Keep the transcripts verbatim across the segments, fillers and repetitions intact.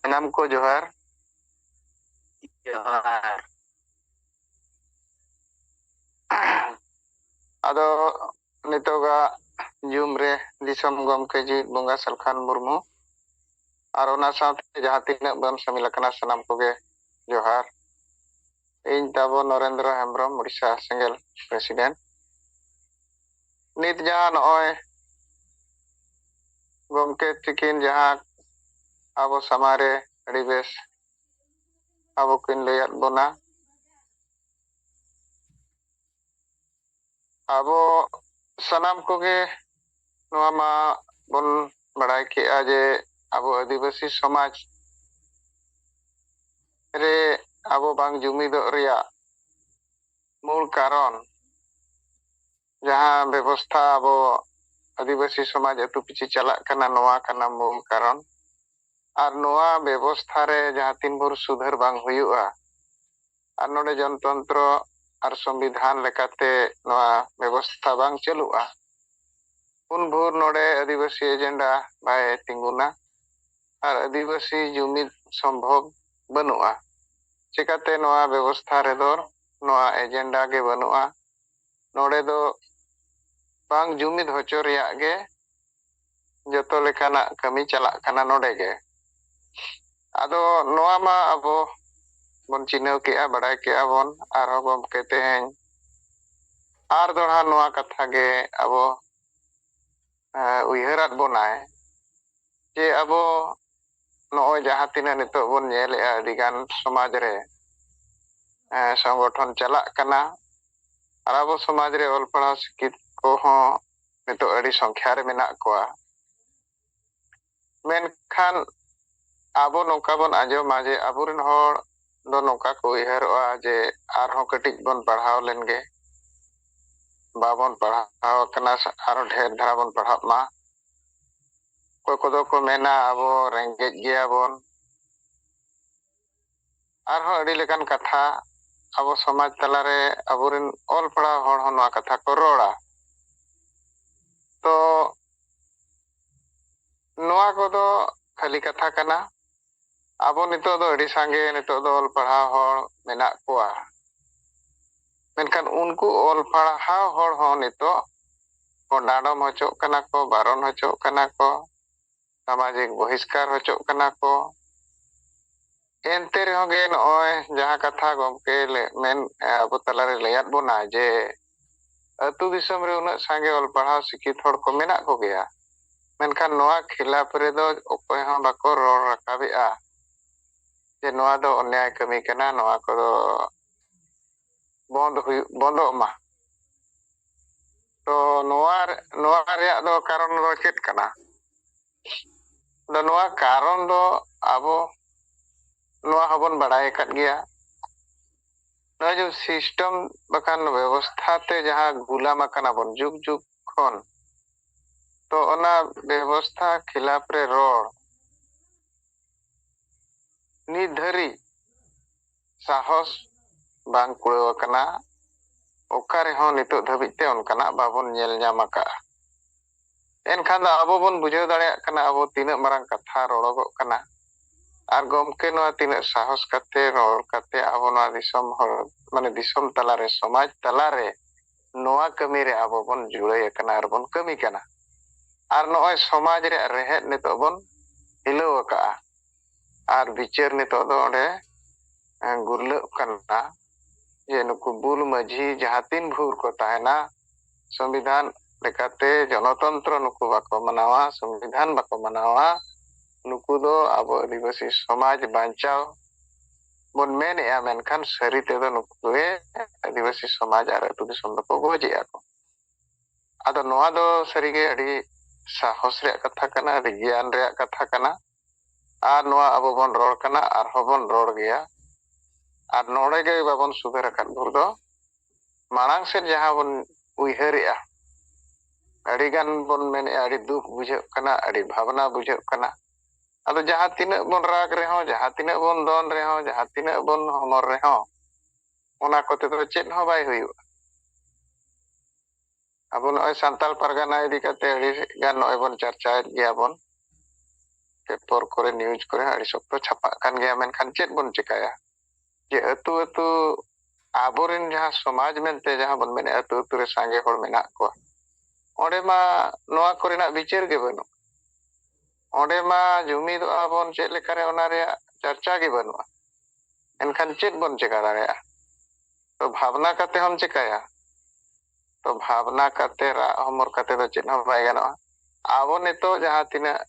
ᱥᱟᱱᱟᱢ ᱠᱚ ᱡᱚᱦᱟᱨ᱾ ᱡᱚᱦᱟᱨ᱾ ᱟᱫᱚ ᱱᱤᱛᱚᱜᱟᱜ ᱡᱩᱢ ᱨᱮ ᱫᱤᱥᱚᱢ ᱜᱚᱢᱠᱮ ᱡᱤᱣᱤᱫ ᱵᱚᱸᱜᱟ ᱥᱟᱞᱠᱷᱟᱱ ᱢᱩᱨᱢᱩ ᱟᱨ ᱚᱱᱟ ᱥᱟᱶᱛᱮ ᱡᱟᱦᱟᱸ ᱛᱤᱱᱟᱹᱜ ᱵᱚᱱ ᱥᱟᱹᱢᱤᱞ ᱟᱠᱟᱱᱟ, ᱥᱟᱱᱟᱢ ᱠᱚᱜᱮ ᱡᱚᱦᱟᱨ᱾ ᱤᱧ ᱛᱟᱵᱚ ᱱᱚᱨᱮᱱᱫᱨᱚ ᱦᱮᱢᱵᱨᱚᱢ, ᱩᱲᱤᱥᱥᱟ ᱥᱮᱸᱜᱮᱞ president᱾ ᱱᱤᱛ ᱡᱟᱦᱟᱸ ᱱᱚᱜᱼᱚᱭ ᱜᱚᱢᱠᱮ ᱛᱤᱠᱤᱱ ᱡᱟᱦᱟᱸ ᱟᱵᱚ ᱥᱟᱢᱟᱝ ᱨᱮ ᱟᱹᱰᱤ ᱵᱮᱥ ᱟᱵᱚ ᱠᱤᱱ ᱞᱟᱹᱭᱟᱫ ᱵᱚᱱᱟ, ᱟᱵᱚ ᱥᱟᱱᱟᱢ ᱠᱚᱜᱮ ᱱᱚᱣᱟ ᱢᱟ ᱵᱚᱱ ᱵᱟᱲᱟᱭ ᱠᱮᱜᱼᱟ ᱡᱮ ᱟᱵᱚ ᱟᱹᱫᱤᱵᱟᱹᱥᱤ ᱥᱚᱢᱟᱡᱽ ᱨᱮ ᱟᱵᱚ ᱵᱟᱝ ᱡᱩᱢᱤᱫᱚᱜ ᱨᱮᱭᱟᱜ ᱢᱩᱞ ᱠᱟᱨᱚᱱ, ᱡᱟᱦᱟᱸ ᱵᱮᱵᱚᱥᱛᱷᱟ ᱟᱵᱚ ᱟᱹᱫᱤᱵᱟᱹᱥᱤ ᱥᱚᱢᱟᱡᱽ ᱟᱹᱛᱩ ᱯᱤᱪᱷᱤ ᱪᱟᱞᱟᱜ ᱠᱟᱱᱟ, ᱱᱚᱣᱟ ᱠᱟᱱᱟ ᱢᱩᱞ ᱠᱟᱨᱚᱱ᱾ ᱟᱨ ᱱᱚᱣᱟ ᱵᱮᱵᱚᱥᱛᱷᱟ ᱨᱮ ᱡᱟᱦᱟᱸ ᱛᱤᱱ ᱵᱷᱳᱨ ᱥᱩᱫᱷᱟᱹᱨ ᱵᱟᱝ ᱦᱩᱭᱩᱜᱼᱟ, ᱟᱨ ᱱᱚᱰᱮ ᱡᱚᱱᱛᱚᱱᱛᱨᱚ ᱟᱨ ᱥᱚᱝᱵᱤᱫᱷᱟᱱ ᱞᱮᱠᱟᱛᱮ ᱱᱚᱣᱟ ᱵᱮᱵᱚᱥᱛᱷᱟ ᱵᱟᱝ ᱪᱟᱹᱞᱩᱜᱼᱟ, ᱩᱱ ᱵᱷᱳᱨ ᱱᱚᱰᱮ ᱟᱹᱫᱤᱵᱟᱹᱥᱤ agenda ᱵᱟᱭ ᱛᱤᱸᱜᱩᱱᱟ ᱟᱨ ᱟᱹᱫᱤᱵᱟᱹᱥᱤ ᱡᱩᱢᱤᱫ ᱥᱚᱢᱵᱷᱚᱵ ᱵᱟᱹᱱᱩᱜᱼᱟ᱾ ᱪᱮᱠᱟᱛᱮ ᱱᱚᱣᱟ ᱵᱮᱵᱚᱥᱛᱷᱟ ᱨᱮᱫᱚ ᱱᱚᱣᱟ agenda ᱜᱮ ᱵᱟᱹᱱᱩᱜᱼᱟ᱾ ᱱᱚᱰᱮ ᱫᱚ ᱵᱟᱝ ᱡᱩᱢᱤᱫ ᱦᱚᱪᱚ ᱨᱮᱭᱟᱜ ᱜᱮ ᱡᱚᱛᱚ ᱞᱮᱠᱟᱱᱟᱜ ᱠᱟᱹᱢᱤ ᱪᱟᱞᱟᱜ ᱠᱟᱱᱟ ᱱᱚᱰᱮ ᱜᱮ᱾ ᱟᱫᱚ ᱱᱚᱣᱟ ᱢᱟ ᱟᱵᱚ ᱵᱚᱱ ᱪᱤᱱᱦᱟᱹᱣ ᱠᱮᱜᱼᱟ, ᱵᱟᱰᱟᱭ ᱠᱮᱜᱼᱟ ᱵᱚᱱ, ᱟᱨᱦᱚᱸ ᱜᱚᱢᱠᱮ ᱛᱮᱦᱮᱧ ᱟᱨ ᱫᱚᱲᱦᱟ ᱱᱚᱣᱟ ᱠᱟᱛᱷᱟ ᱜᱮ ᱟᱵᱚ, ᱮ, ᱩᱭᱦᱟᱹᱨᱟᱫ ᱵᱚᱱᱟᱭ ᱡᱮ ᱟᱵᱚ ᱱᱚᱜᱼᱚᱭ ᱡᱟᱦᱟᱸ ᱛᱤᱱᱟᱹᱜ ᱱᱤᱛᱚᱜ ᱵᱚᱱ ᱧᱮᱞᱮᱜᱼᱟ, ᱟᱹᱰᱤᱜᱟᱱ ᱥᱚᱢᱟᱡᱽ ᱨᱮ, ᱮ, ᱥᱚᱝᱜᱚᱴᱷᱚᱱ ᱪᱟᱞᱟᱜ ᱠᱟᱱᱟ, ᱟᱨ ᱟᱵᱚ ᱥᱚᱢᱟᱡᱽ ᱨᱮ ᱚᱞ ᱯᱟᱲᱦᱟᱣ ᱥᱤᱠᱠᱷᱤᱛ ᱠᱚᱦᱚᱸ ᱱᱤᱛᱚᱜ ᱟᱹᱰᱤ ᱥᱚᱝᱠᱷᱟ ᱨᱮ ᱢᱮᱱᱟᱜ ᱠᱚᱣᱟ᱾ ᱢᱮᱱᱠᱷᱟᱱ ᱟᱵᱚ ᱱᱚᱝᱠᱟ ᱵᱚᱱ ᱟᱸᱡᱚᱢᱟ ᱡᱮ ᱟᱵᱚᱨᱮᱱ ᱦᱚᱲ ᱫᱚ ᱱᱚᱝᱠᱟ ᱠᱚ ᱩᱭᱦᱟᱹᱨᱚᱜᱼᱟ ᱡᱮ ᱟᱨᱦᱚᱸ ᱠᱟᱹᱴᱤᱡ ᱵᱚᱱ ᱯᱟᱲᱦᱟᱣ ᱞᱮᱱ ᱜᱮ, ᱵᱟᱵᱚᱱ ᱯᱟᱲᱦᱟᱣ ᱟᱠᱟᱱᱟ, ᱟᱨᱦᱚᱸ ᱰᱷᱮᱨ ᱫᱷᱟᱨᱟ ᱵᱚᱱ ᱯᱟᱲᱦᱟᱜ ᱢᱟ᱾ ᱚᱠᱚᱭ ᱠᱚᱫᱚ ᱠᱚ ᱢᱮᱱᱟ ᱟᱵᱚ ᱨᱮᱸᱜᱮᱡ ᱜᱮᱭᱟᱵᱚᱱ, ᱟᱨᱦᱚᱸ ᱟᱹᱰᱤ ᱞᱮᱠᱟᱱ ᱠᱟᱛᱷᱟ ᱟᱵᱚ ᱥᱚᱢᱟᱡᱽ ᱛᱟᱞᱟᱨᱮ ᱟᱵᱚᱨᱮᱱ ᱚᱞ ᱯᱟᱲᱦᱟᱣ ᱦᱚᱲ ᱦᱚᱸ ᱱᱚᱣᱟ ᱠᱟᱛᱷᱟ ᱠᱚ ᱨᱚᱲᱟ᱾ ᱛᱚ ᱱᱚᱣᱟ ᱠᱚᱫᱚ ᱠᱷᱟᱹᱞᱤ ᱠᱟᱛᱷᱟ ᱠᱟᱱᱟ᱾ ᱟᱵᱚ ᱱᱤᱛᱚᱜ ᱫᱚ ᱟᱹᱰᱤ ᱥᱟᱸᱜᱮ ᱱᱤᱛᱚᱜ ᱫᱚ ᱚᱞ ᱯᱟᱲᱦᱟᱣ ᱦᱚᱲ ᱢᱮᱱᱟᱜ ᱠᱚᱣᱟ᱾ ᱢᱮᱱᱠᱷᱟᱱ ᱩᱱᱠᱩ ᱚᱞ ᱯᱟᱲᱦᱟᱣ ᱦᱚᱲ ᱦᱚᱸ ᱱᱤᱛᱚᱜ ᱠᱚ ᱰᱟᱸᱰᱚᱢ ᱦᱚᱪᱚᱜ ᱠᱟᱱᱟ ᱠᱚ, ᱵᱟᱨᱚᱱ ᱦᱚᱪᱚᱜ ᱠᱟᱱᱟ ᱠᱚ, ᱥᱟᱢᱟᱡᱤᱠ ᱵᱚᱦᱤᱥᱠᱟᱨ ᱦᱚᱪᱚᱜ ᱠᱟᱱᱟ ᱠᱚ᱾ ᱮᱱᱛᱮ ᱨᱮᱦᱚᱸ ᱜᱮ ᱱᱚᱜᱼᱚᱭ ᱡᱟᱦᱟᱸ ᱠᱟᱛᱷᱟ ᱜᱚᱢᱠᱮ ᱞᱮ-, ᱢᱮᱱ, ᱟᱵᱚ ᱛᱟᱞᱟᱨᱮ ᱞᱟᱹᱭᱟᱫ ᱵᱚᱱᱟ ᱡᱮ ᱟᱹᱛᱩ ᱫᱤᱥᱚᱢ ᱨᱮ ᱩᱱᱟᱹᱜ ᱥᱟᱸᱜᱮ ᱚᱞ ᱯᱟᱲᱦᱟᱣ ᱥᱤᱠᱠᱷᱤᱛ ᱦᱚᱲ ᱠᱚ ᱢᱮᱱᱟᱜ ᱠᱚᱜᱮᱭᱟ, ᱢᱮᱱᱠᱷᱟᱱ ᱱᱚᱣᱟ ᱠᱷᱤᱞᱟᱯ ᱨᱮᱫᱚ ᱚᱠᱚᱭ ᱦᱚᱸ ᱵᱟᱠᱚ ᱨᱚᱲ ᱨᱟᱠᱟᱵᱮᱜᱼᱟ ᱡᱮ ᱱᱚᱣᱟ ᱫᱚ ᱚᱱᱭᱟᱭ ᱠᱟᱹᱢᱤ ᱠᱟᱱᱟ, ᱱᱚᱣᱟ ᱠᱚᱫᱚ ᱵᱚᱱᱫ ᱦᱩᱭᱩᱜ, ᱵᱚᱱᱫᱚᱜ ᱢᱟ᱾ ᱛᱚ ᱱᱚᱣᱟ ᱨᱮ-, ᱱᱚᱣᱟ ᱨᱮᱭᱟᱜ ᱫᱚ ᱠᱟᱨᱚᱱ ᱫᱚ ᱪᱮᱫ ᱠᱟᱱᱟ? ᱟᱫᱚ ᱱᱚᱣᱟ ᱠᱟᱨᱚᱱ ᱫᱚ ᱟᱵᱚ ᱱᱚᱣᱟ ᱦᱚᱸᱵᱚᱱ ᱵᱟᱲᱟᱭ ᱟᱠᱟᱫ ᱜᱮᱭᱟ᱾ ᱱᱚᱣᱟ ᱡᱮ system ᱵᱟᱠᱷᱟᱱ ᱵᱮᱵᱚᱥᱛᱷᱟ ᱛᱮ ᱡᱟᱦᱟᱸ ᱜᱩᱞᱟᱢ ᱟᱠᱟᱱᱟ ᱵᱚᱱ ᱡᱩᱜᱽ ᱡᱩᱜᱽ ᱠᱷᱚᱱ, ᱛᱚ ᱚᱱᱟ ᱵᱮᱵᱚᱥᱛᱷᱟ ᱠᱷᱤᱞᱟᱯ ᱨᱮ ᱨᱚᱲ ᱱᱤᱛ ᱫᱷᱟᱹᱨᱤᱡ ᱥᱟᱦᱚᱥ ᱵᱟᱝ ᱠᱩᱲᱟᱹᱣ ᱟᱠᱟᱱᱟ᱾ ᱚᱠᱟ ᱨᱮᱦᱚᱸ ᱱᱤᱛᱚᱜ ᱫᱷᱟᱹᱵᱤᱡ ᱛᱮ ᱚᱱᱠᱟᱱᱟᱜ ᱵᱟᱵᱚᱱ ᱧᱮᱞ ᱧᱟᱢ ᱟᱠᱟᱫᱼᱟ᱾ ᱮᱱᱠᱷᱟᱱ ᱫᱚ ᱟᱵᱚ ᱵᱚᱱ ᱵᱩᱡᱷᱟᱹᱣ ᱫᱟᱲᱮᱭᱟᱜ ᱠᱟᱱᱟ ᱟᱵᱚ ᱛᱤᱱᱟᱹᱜ ᱢᱟᱨᱟᱝ ᱠᱟᱛᱷᱟ ᱨᱚᱲᱚᱜᱚᱜ ᱠᱟᱱᱟ᱾ ᱟᱨ ᱜᱚᱢᱠᱮ ᱱᱚᱣᱟ ᱛᱤᱱᱟᱹᱜ ᱥᱟᱦᱚᱥ ᱠᱟᱛᱮ ᱨᱚᱲ ᱠᱟᱛᱮ ᱟᱵᱚ ᱱᱚᱣᱟ ᱫᱤᱥᱚᱢ ᱦᱚᱲ, ᱢᱟᱱᱮ ᱫᱤᱥᱚᱢ ᱛᱟᱞᱟᱨᱮ, ᱥᱚᱢᱟᱡᱽ ᱛᱟᱞᱟᱨᱮ ᱱᱚᱣᱟ ᱠᱟᱹᱢᱤ ᱨᱮ ᱟᱵᱚ ᱵᱚᱱ ᱡᱩᱲᱟᱹᱭ ᱟᱠᱟᱱᱟ ᱟᱨ ᱵᱚᱱ ᱠᱟᱹᱢᱤ ᱠᱟᱱᱟ᱾ ᱟᱨ ᱱᱚᱜᱼᱚᱭ ᱥᱚᱢᱟᱡᱽ ᱨᱮᱭᱟᱜ ᱨᱮᱦᱮᱫ ᱱᱤᱛᱚᱜ ᱵᱚᱱ ᱦᱤᱞᱟᱹᱣ ᱟᱠᱟᱫᱼᱟ᱾ ᱟᱨ ᱵᱤᱪᱟᱹᱨ ᱱᱤᱛᱚᱜ ᱫᱚ ᱚᱸᱰᱮ, ᱮ, ᱜᱩᱨᱞᱟᱹᱜ ᱠᱟᱱᱟ ᱡᱮ ᱱᱩᱠᱩ ᱵᱩᱞ ᱢᱟᱹᱡᱷᱤ ᱡᱟᱦᱟᱸ ᱛᱤᱱ ᱵᱷᱳᱨ ᱠᱚ ᱛᱟᱦᱮᱱᱟ, ᱥᱚᱝᱵᱤᱫᱷᱟᱱ ᱞᱮᱠᱟᱛᱮ ᱡᱚᱱᱚᱛᱚᱱᱛᱨᱚ ᱱᱩᱠᱩ ᱵᱟᱠᱚ ᱢᱟᱱᱟᱣᱟ, ᱥᱚᱝᱵᱤᱫᱷᱟᱱ ᱵᱟᱠᱚ ᱢᱟᱱᱟᱣᱟ, ᱱᱩᱠᱩ ᱫᱚ ᱟᱵᱚ ᱟᱹᱫᱤᱵᱟᱹᱥᱤ ᱥᱚᱢᱟᱡᱽ ᱵᱟᱧᱪᱟᱣ ᱵᱚᱱ ᱢᱮᱱᱮᱜᱼᱟ, ᱢᱮᱱᱠᱷᱟᱱ ᱥᱟᱹᱨᱤ ᱛᱮᱫᱚ ᱱᱩᱠᱩ ᱜᱮ ᱟᱹᱫᱤᱵᱟᱹᱥᱤ ᱥᱚᱢᱟᱡᱽ ᱟᱨ ᱟᱹᱛᱩ ᱫᱤᱥᱚᱢ ᱫᱚᱠᱚ ᱜᱚᱡᱮᱜᱼᱟ ᱠᱚ᱾ ᱟᱫᱚ ᱱᱚᱣᱟ ᱫᱚ ᱥᱟᱹᱨᱤᱜᱮ ᱟᱹᱰᱤ ᱥᱟᱦᱚᱥ ᱨᱮᱭᱟᱜ ᱠᱟᱛᱷᱟ ᱠᱟᱱᱟ, ᱟᱹᱰᱤ ᱜᱮᱭᱟᱱ ᱨᱮᱭᱟᱜ ᱠᱟᱛᱷᱟ ᱠᱟᱱᱟ᱾ ᱟᱨ ᱱᱚᱣᱟ ᱟᱵᱚ ᱵᱚᱱ ᱨᱚᱲ ᱠᱟᱱᱟ, ᱟᱨᱦᱚᱸ ᱵᱚᱱ ᱨᱚᱲ ᱜᱮᱭᱟ᱾ ᱟᱨ ᱱᱚᱰᱮ ᱜᱮ ᱵᱟᱵᱚᱱ ᱥᱩᱫᱷᱟᱹᱨ ᱟᱠᱟᱫ ᱵᱷᱩᱞ ᱫᱚ, ᱢᱟᱲᱟᱝ ᱥᱮᱫ ᱡᱟᱦᱟᱸ ᱵᱚᱱ ᱩᱭᱦᱟᱹᱨᱮᱜᱼᱟ, ᱟᱹᱰᱤ ᱜᱟᱱ ᱵᱚᱱ ᱢᱮᱱᱮᱜᱼᱟ, ᱟᱹᱰᱤ ᱫᱩᱠ ᱵᱩᱡᱷᱟᱹᱜ ᱠᱟᱱᱟ, ᱟᱹᱰᱤ ᱵᱷᱟᱵᱽᱱᱟ ᱵᱩᱡᱷᱟᱹᱜ ᱠᱟᱱᱟ᱾ ᱟᱫᱚ ᱡᱟᱦᱟᱸ ᱛᱤᱱᱟᱹᱜ ᱵᱚᱱ ᱨᱟᱜᱽ ᱨᱮᱦᱚᱸ, ᱡᱟᱦᱟᱸ ᱛᱤᱱᱟᱹᱜ ᱵᱚᱱ ᱫᱚᱱ ᱨᱮᱦᱚᱸ, ᱡᱟᱦᱟᱸ ᱛᱤᱱᱟᱹᱜ ᱵᱚᱱ ᱦᱚᱢᱚᱨ ᱨᱮᱦᱚᱸ, ᱚᱱᱟ ᱠᱚᱛᱮ ᱫᱚ ᱪᱮᱫ ᱦᱚᱸ ᱵᱟᱭ ᱦᱩᱭᱩᱜᱼᱟ᱾ ᱟᱵᱚ ᱱᱚᱜᱼᱚᱭ ᱥᱟᱱᱛᱟᱲ ᱯᱟᱨᱜᱟᱱᱟ ᱤᱫᱤ ᱠᱟᱛᱮ ᱟᱹᱰᱤ ᱜᱟᱱ ᱱᱚᱜᱼᱚᱭ ᱵᱚᱱ ᱪᱟᱨᱪᱟᱭᱮᱫ ᱜᱮᱭᱟ ᱵᱚᱱ᱾ ᱯᱮᱯᱟᱨ ᱠᱚᱨᱮ, ᱱᱤᱭᱩᱡᱽ ᱠᱚᱨᱮ ᱦᱚᱸ ᱟᱹᱰᱤ ᱥᱚᱠᱛᱚ ᱪᱷᱟᱯᱟᱜ ᱠᱟᱱ ᱜᱮᱭᱟ᱾ ᱢᱮᱱᱠᱷᱟᱱ ᱪᱮᱫ ᱵᱚᱱ ᱪᱮᱠᱟᱭᱟ? ᱡᱮ ᱟᱹᱛᱩ ᱟᱹᱛᱩ ᱟᱵᱚᱨᱮᱱ ᱡᱟᱦᱟᱸ ᱥᱚᱢᱟᱡᱽ ᱢᱮᱱᱛᱮ ᱡᱟᱦᱟᱸ ᱵᱚᱱ ᱢᱮᱱᱮᱫᱼᱟ, ᱟᱹᱛᱩ ᱟᱹᱛᱩ ᱨᱮ ᱥᱟᱸᱜᱮ ᱦᱚᱲ ᱢᱮᱱᱟᱜ ᱠᱚᱣᱟ, ᱚᱸᱰᱮ ᱢᱟ ᱱᱚᱣᱟ ᱠᱚᱨᱮᱱᱟᱜ ᱵᱤᱪᱟᱹᱨ ᱜᱮ ᱵᱟᱹᱱᱩᱜ᱾ ᱚᱸᱰᱮ ᱢᱟ ᱡᱩᱢᱤᱫᱚᱜᱼᱟ ᱵᱚᱱ ᱪᱮᱫ ᱞᱮᱠᱟᱨᱮ, ᱚᱱᱟ ᱨᱮᱭᱟᱜ ᱪᱟᱨᱪᱟ ᱜᱮ ᱵᱟᱹᱱᱩᱜᱼᱟ᱾ ᱮᱱᱠᱷᱟᱱ ᱪᱮᱫ ᱵᱚᱱ ᱪᱮᱠᱟ ᱫᱟᱲᱮᱭᱟᱜᱼᱟ? ᱛᱚ ᱵᱷᱟᱵᱽᱱᱟ ᱠᱟᱛᱮ ᱦᱚᱸᱢ ᱪᱮᱠᱟᱭᱟ? ᱛᱚ ᱵᱷᱟᱵᱽᱱᱟ ᱠᱟᱛᱮ, ᱨᱟᱜ ᱦᱚᱢᱚᱨ ᱠᱟᱛᱮ ᱫᱚ ᱪᱮᱫ ᱦᱚᱸ ᱵᱟᱭ ᱜᱟᱱᱚᱜᱼᱟ᱾ ᱟᱵᱚ ᱱᱤᱛᱚᱜ ᱡᱟᱦᱟᱸ ᱛᱤᱱᱟᱹᱜ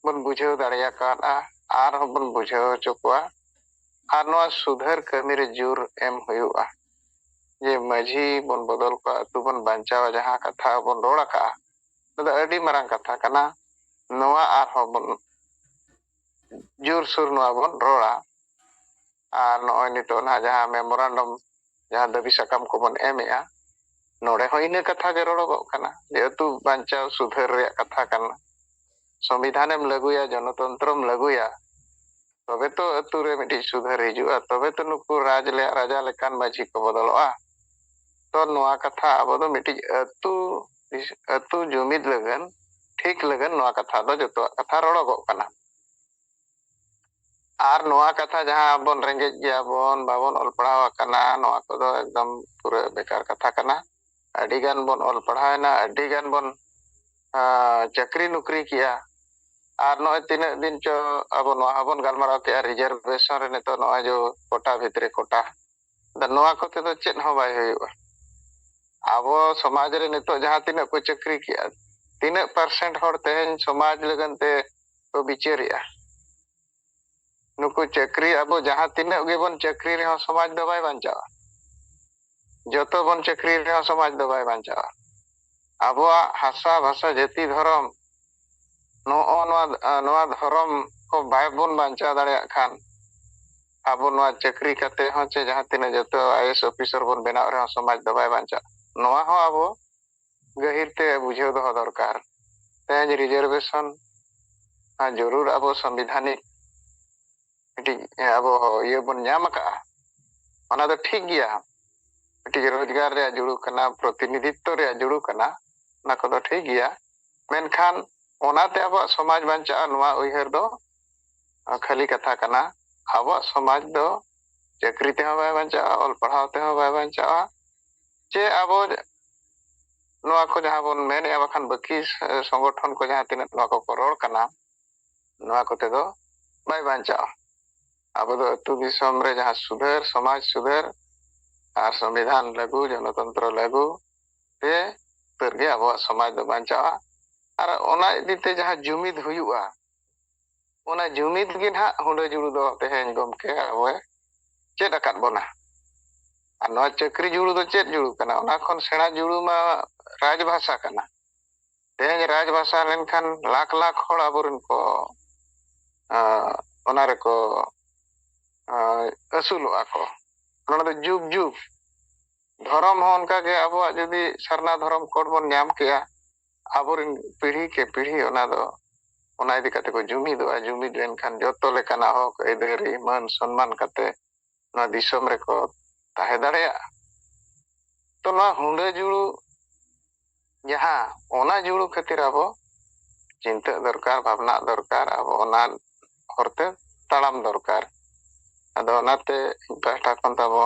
ᱵᱚᱱ ᱵᱩᱡᱷᱟᱹᱣ ᱫᱟᱲᱮᱭᱟᱠᱟᱫᱼᱟ, ᱟᱨᱦᱚᱸ ᱵᱚᱱ ᱵᱩᱡᱷᱟᱹᱣ ᱦᱚᱪᱚ ᱠᱚᱣᱟ᱾ ᱟᱨ ᱱᱚᱣᱟ ᱥᱩᱫᱷᱟᱹᱨ ᱠᱟᱹᱢᱤ ᱨᱮ ᱡᱳᱨ ᱮᱢ ᱦᱩᱭᱩᱜᱼᱟ᱾ ᱡᱮ ᱢᱟᱹᱡᱷᱤ ᱵᱚᱱ ᱵᱚᱫᱚᱞ ᱠᱚᱣᱟ, ᱟᱹᱛᱩ ᱵᱚᱱ ᱵᱟᱧᱪᱟᱣᱟ, ᱡᱟᱦᱟᱸ ᱠᱟᱛᱷᱟ ᱵᱚᱱ ᱨᱚᱲ ᱟᱠᱟᱫᱼᱟ, ᱚᱱᱟ ᱫᱚ ᱟᱹᱰᱤ ᱢᱟᱨᱟᱝ ᱠᱟᱛᱷᱟ ᱠᱟᱱᱟ᱾ ᱱᱚᱣᱟ ᱟᱨᱦᱚᱸ ᱵᱚᱱ ᱡᱳᱨᱥᱳᱨ ᱱᱚᱣᱟ ᱵᱚᱱ ᱨᱚᱲᱟ᱾ ᱟᱨ ᱱᱚᱜᱼᱚᱭ ᱱᱤᱛᱚᱜ ᱱᱟᱦᱟᱜ ᱡᱟᱦᱟᱸ ᱢᱮᱢᱳᱨᱟᱱᱰᱟᱢ, ᱡᱟᱦᱟᱸ ᱫᱟᱹᱵᱤ ᱥᱟᱠᱟᱢ ᱠᱚᱵᱚᱱ ᱮᱢᱮᱜᱼᱟ, ᱱᱚᱰᱮ ᱦᱚᱸ ᱤᱱᱟᱹ ᱠᱟᱛᱷᱟ ᱜᱮ ᱨᱚᱲᱚᱜᱚᱜ ᱠᱟᱱᱟ ᱡᱮ ᱟᱹᱛᱩ ᱵᱟᱧᱪᱟᱣ ᱥᱩᱫᱷᱟᱹᱨ ᱨᱮᱭᱟᱜ ᱠᱟᱛᱷᱟ ᱠᱟᱱᱟ᱾ ᱥᱚᱝᱵᱤᱫᱷᱟᱱᱮᱢ ᱞᱟᱹᱜᱩᱭᱟ, ᱡᱚᱱᱚᱛᱚᱱᱛᱨᱚᱢ ᱞᱟᱹᱜᱩᱭᱟ, ᱛᱚᱵᱮ ᱛᱚ ᱟᱹᱛᱩ ᱨᱮ ᱢᱤᱫᱴᱤᱡ ᱥᱩᱫᱷᱟᱹᱨ ᱦᱤᱡᱩᱜᱼᱟ, ᱛᱚᱵᱮ ᱛᱚ ᱱᱩᱠᱩ ᱨᱟᱡᱽ ᱞᱮ-, ᱨᱟᱡᱟ ᱞᱮᱠᱟᱱ ᱢᱟᱹᱡᱷᱤ ᱠᱚ ᱵᱚᱫᱚᱞᱚᱜᱼᱟ᱾ ᱛᱚ ᱱᱚᱣᱟ ᱠᱟᱛᱷᱟ ᱟᱵᱚ ᱫᱚ ᱢᱤᱫᱴᱤᱡ ᱟᱹᱛᱩ, ᱟᱹᱛᱩ ᱡᱩᱢᱤᱫ ᱞᱟᱹᱜᱤᱫ, ᱴᱷᱤᱠ ᱞᱟᱹᱜᱤᱫ ᱱᱚᱣᱟ ᱠᱟᱛᱷᱟ ᱫᱚ ᱡᱚᱛᱚᱣᱟᱜ ᱠᱟᱛᱷᱟ ᱨᱚᱲᱚᱜᱚᱜ ᱠᱟᱱᱟ᱾ ᱟᱨ ᱱᱚᱣᱟ ᱠᱟᱛᱷᱟ ᱡᱟᱦᱟᱸ ᱵᱚᱱ ᱨᱮᱸᱜᱮᱡ ᱜᱮᱭᱟ ᱵᱚᱱ, ᱵᱟᱵᱚᱱ ᱚᱞ ᱯᱟᱲᱦᱟᱣ ᱟᱠᱟᱱᱟ, ᱱᱚᱣᱟ ᱠᱚᱫᱚ ᱮᱠᱫᱚᱢ ᱯᱩᱨᱟᱹ ᱵᱮᱠᱟᱨ ᱠᱟᱛᱷᱟ ᱠᱟᱱᱟ᱾ ᱟᱹᱰᱤ ᱜᱟᱱ ᱵᱚᱱ ᱚᱞ ᱯᱟᱲᱦᱟᱣ ᱮᱱᱟ, ᱟᱹᱰᱤ ᱜᱟᱱ ᱵᱚᱱ, ᱟᱸ, ᱪᱟᱹᱠᱨᱤ ᱱᱚᱠᱨᱤ ᱠᱮᱜᱼᱟ᱾ ᱟᱨ ᱱᱚᱜᱼᱚᱭ ᱛᱤᱱᱟᱹᱜ ᱫᱤᱱ ᱪᱚ ᱟᱵᱚ ᱱᱚᱣᱟ ᱦᱚᱸᱵᱚᱱ ᱜᱟᱞᱢᱟᱨᱟᱣ ᱠᱮᱜᱼᱟ, ᱨᱤᱡᱟᱨᱵᱷᱮᱥᱚᱱ ᱨᱮ ᱱᱤᱛᱚᱜ ᱱᱚᱜᱼᱚᱭ ᱡᱮ ᱠᱳᱴᱟ ᱵᱷᱤᱛᱨᱤ ᱠᱳᱴᱟ, ᱟᱫᱚ ᱱᱚᱣᱟ ᱠᱚᱛᱮ ᱫᱚ ᱪᱮᱫ ᱦᱚᱸ ᱵᱟᱭ ᱦᱩᱭᱩᱜᱼᱟ᱾ ᱟᱵᱚ ᱥᱚᱢᱟᱡᱽ ᱨᱮ ᱱᱤᱛᱚᱜ ᱡᱟᱦᱟᱸ ᱛᱤᱱᱟᱹᱜ ᱠᱚ ᱪᱟᱹᱠᱨᱤ ᱠᱮᱜᱼᱟ, ᱛᱤᱱᱟᱹᱜ ᱯᱟᱨᱥᱮᱱᱴ ᱦᱚᱲ ᱛᱮᱦᱮᱧ ᱥᱚᱢᱟᱡᱽ ᱞᱟᱹᱜᱤᱫ ᱛᱮ ᱠᱚ ᱵᱤᱪᱟᱹᱨᱮᱜᱼᱟ? ᱱᱩᱠᱩ ᱪᱟᱹᱠᱨᱤ, ᱟᱵᱚ ᱡᱟᱦᱟᱸ ᱛᱤᱱᱟᱹᱜ ᱜᱮᱵᱚᱱ ᱪᱟᱹᱠᱨᱤ ᱨᱮᱦᱚᱸ ᱥᱚᱢᱟᱡᱽ ᱫᱚ ᱵᱟᱭ ᱵᱟᱧᱪᱟᱜᱼᱟ᱾ ᱡᱚᱛᱚ ᱵᱚᱱ ᱪᱟᱹᱠᱨᱤ ᱨᱮᱦᱚᱸ ᱥᱚᱢᱟᱡᱽ ᱫᱚ ᱵᱟᱭ ᱵᱟᱧᱪᱟᱜᱼᱟ᱾ ᱟᱵᱚᱣᱟᱜ ᱦᱟᱥᱟ, ᱵᱷᱟᱥᱟ, ᱡᱟᱹᱛᱤ, ᱫᱷᱚᱨᱚᱢ, ᱱᱚᱜᱼᱚ ᱱᱚᱣᱟ, ᱱᱚᱣᱟ ᱫᱷᱚᱨᱚᱢ ᱠᱚ ᱵᱟᱭ ᱵᱚᱱ ᱵᱟᱧᱪᱟᱣ ᱫᱟᱲᱮᱭᱟᱜ ᱠᱷᱟᱱ, ᱟᱵᱚ ᱱᱚᱣᱟ ᱪᱟᱹᱠᱨᱤ ᱠᱟᱛᱮ ᱦᱚᱸ ᱪᱮ ᱡᱟᱦᱟᱸ ᱛᱤᱱᱟᱹᱜ ᱡᱚᱛᱚ ᱟᱭ ᱮ ᱮᱥ ᱚᱯᱷᱤᱥᱟᱨ ᱵᱚᱱ ᱵᱮᱱᱟᱣ ᱨᱮᱦᱚᱸ ᱥᱚᱢᱟᱡᱽ ᱫᱚ ᱵᱟᱭ ᱵᱟᱧᱪᱟᱜᱼᱟ᱾ ᱱᱚᱣᱟ ᱦᱚᱸ ᱟᱵᱚ ᱜᱟᱹᱦᱤᱨ ᱛᱮ ᱵᱩᱡᱷᱟᱹᱣ ᱫᱚᱦᱚ ᱫᱚᱨᱠᱟᱨ᱾ ᱛᱮᱦᱮᱧ ᱨᱤᱡᱟᱨᱵᱷᱮᱥᱚᱱ ᱡᱚᱨᱩᱨ ᱟᱵᱚ ᱥᱚᱝᱵᱤᱫᱷᱟᱱᱤᱠ ᱢᱤᱫᱴᱤᱡ, ᱮ, ᱟᱵᱚ ᱤᱭᱟᱹ ᱵᱚᱱ ᱧᱟᱢ ᱟᱠᱟᱫᱼᱟ, ᱚᱱᱟ ᱫᱚ ᱴᱷᱤᱠ ᱜᱮᱭᱟ᱾ ᱢᱤᱫᱴᱤᱡ ᱨᱳᱡᱽᱜᱟᱨ ᱨᱮᱭᱟᱜ ᱡᱩᱲᱩ ᱠᱟᱱᱟ, ᱯᱨᱚᱛᱤᱱᱤᱫᱷᱤᱛᱛᱚ ᱨᱮᱭᱟᱜ ᱡᱩᱲᱩ ᱠᱟᱱᱟ, ᱚᱱᱟ ᱠᱚᱫᱚ ᱴᱷᱤᱠ ᱜᱮᱭᱟ᱾ ᱢᱮᱱᱠᱷᱟᱱ ᱚᱱᱟᱛᱮ ᱟᱵᱚᱣᱟᱜ ᱥᱚᱢᱟᱡᱽ ᱵᱟᱧᱪᱟᱜᱼᱟ, ᱱᱚᱣᱟ ᱩᱭᱦᱟᱹᱨ ᱫᱚ ᱠᱷᱟᱹᱞᱤ ᱠᱟᱛᱷᱟ ᱠᱟᱱᱟ᱾ ᱟᱵᱚᱣᱟᱜ ᱥᱚᱢᱟᱡᱽ ᱫᱚ ᱪᱟᱹᱠᱨᱤ ᱛᱮᱦᱚᱸ ᱵᱟᱭ ᱵᱟᱧᱪᱟᱜᱼᱟ, ᱚᱞ ᱯᱟᱲᱦᱟᱣ ᱛᱮᱦᱚᱸ ᱵᱟᱭ ᱵᱟᱧᱪᱟᱜᱼᱟ, ᱪᱮ ᱟᱵᱚ ᱱᱚᱣᱟ ᱠᱚ ᱡᱟᱦᱟᱸ ᱵᱚᱱ ᱢᱮᱱᱮᱫᱼᱟ, ᱵᱟᱠᱷᱟᱱ ᱵᱟᱹᱠᱤ ᱥᱚᱝᱜᱚᱴᱷᱚᱱ ᱠᱚ ᱡᱟᱦᱟᱸ ᱛᱤᱱᱟᱹᱜ ᱱᱚᱣᱟ ᱠᱚᱠᱚ ᱨᱚᱲ ᱠᱟᱱᱟ, ᱱᱚᱣᱟ ᱠᱚᱛᱮ ᱫᱚ ᱵᱟᱭ ᱵᱟᱧᱪᱟᱜᱼᱟ᱾ ᱟᱵᱚ ᱫᱚ ᱟᱹᱛᱩ ᱫᱤᱥᱚᱢ ᱨᱮ ᱡᱟᱦᱟᱸ ᱥᱩᱫᱷᱟᱹᱨ, ᱥᱚᱢᱟᱡᱽ ᱥᱩᱫᱷᱟᱹᱨ ᱟᱨ ᱥᱚᱝᱵᱤᱫᱷᱟᱱ ᱞᱟᱹᱜᱩ, ᱜᱚᱱᱚᱛᱚᱱᱛᱨᱚ ᱞᱟᱹᱜᱩ ᱛᱮ ᱩᱛᱟᱹᱨ ᱜᱮ ᱟᱵᱚᱣᱟᱜ ᱥᱚᱢᱟᱡᱽ ᱫᱚ ᱵᱟᱧᱪᱟᱜᱼᱟ᱾ ᱟᱨ ᱚᱱᱟ ᱤᱫᱤ ᱛᱮ ᱡᱟᱦᱟᱸ ᱡᱩᱢᱤᱫ ᱦᱩᱭᱩᱜᱼᱟ, ᱚᱱᱟ ᱡᱩᱢᱤᱫ ᱜᱮ ᱱᱟᱦᱟᱜ ᱦᱩᱰᱟᱹ ᱡᱩᱲᱩ ᱫᱚ ᱛᱮᱦᱮᱧ ᱜᱚᱢᱠᱮ ᱟᱵᱚᱭ ᱪᱮᱫ ᱟᱠᱟᱫ ᱵᱚᱱᱟ᱾ ᱟᱨ ᱱᱚᱣᱟ ᱪᱟᱹᱠᱨᱤ ᱡᱩᱲᱩ ᱫᱚ ᱪᱮᱫ ᱡᱩᱲᱩ ᱠᱟᱱᱟ? ᱚᱱᱟ ᱠᱷᱚᱱ ᱥᱮᱬᱟ ᱡᱩᱲᱩ ᱢᱟ ᱨᱟᱡᱽ ᱵᱷᱟᱥᱟ ᱠᱟᱱᱟ᱾ ᱛᱮᱦᱮᱧ ᱨᱟᱡᱽ ᱵᱷᱟᱥᱟ ᱞᱮᱱᱠᱷᱟᱱ ᱞᱟᱠᱷ ᱞᱟᱠᱷ ᱦᱚᱲ ᱟᱵᱚᱨᱮᱱ ᱠᱚ, ᱟᱸ, ᱚᱱᱟ ᱨᱮᱠᱚ, ᱟᱸ, ᱟᱹᱥᱩᱞᱚᱜᱼᱟ ᱠᱚ᱾ ᱱᱚᱰᱮ ᱫᱚ ᱡᱩᱜᱽ ᱡᱩᱜᱽ ᱫᱷᱚᱨᱚᱢ ᱦᱚᱸ ᱚᱱᱠᱟᱜᱮ ᱟᱵᱚᱣᱟᱜ ᱡᱩᱫᱤ ᱥᱟᱨᱱᱟ ᱫᱷᱚᱨᱚᱢ ᱠᱳᱰ ᱵᱚᱱ ᱧᱟᱢ ᱠᱮᱜᱼᱟ, ᱟᱵᱚᱨᱮᱱ ᱯᱤᱲᱦᱤ ᱠᱮ ᱯᱤᱲᱦᱤ ᱚᱱᱟ ᱫᱚ, ᱚᱱᱟ ᱤᱫᱤ ᱠᱟᱛᱮ ᱠᱚ ᱡᱩᱢᱤᱫᱚᱜᱼᱟ᱾ ᱡᱩᱢᱤᱫ ᱞᱮᱱᱠᱷᱟᱱ ᱡᱚᱛᱚ ᱞᱮᱠᱟᱱᱟᱜ ᱦᱚᱠ ᱟᱹᱭᱫᱟᱹᱨᱤ ᱢᱟᱹᱱ ᱥᱚᱱᱢᱟᱱ ᱠᱟᱛᱮ ᱱᱚᱣᱟ ᱫᱤᱥᱚᱢ ᱨᱮᱠᱚ ᱛᱟᱦᱮᱸ ᱫᱟᱲᱮᱭᱟᱜᱼᱟ᱾ ᱛᱚ ᱱᱚᱣᱟ ᱦᱩᱰᱟᱹ ᱡᱩᱲᱩ ᱡᱟᱦᱟᱸ, ᱚᱱᱟ ᱡᱩᱲᱩ ᱠᱷᱟᱹᱛᱤᱨ ᱟᱵᱚ ᱪᱤᱱᱛᱟᱹᱜ ᱫᱚᱨᱠᱟᱨ, ᱵᱷᱟᱵᱽᱱᱟᱜ ᱫᱚᱨᱠᱟᱨ, ᱟᱵᱚ ᱚᱱᱟ ᱦᱚᱨᱛᱮ ᱛᱟᱲᱟᱢ ᱫᱚᱨᱠᱟᱨ᱾ ᱟᱫᱚ ᱚᱱᱟᱛᱮ ᱤᱧ ᱯᱟᱦᱴᱟ ᱠᱷᱚᱱ ᱛᱟᱵᱚ,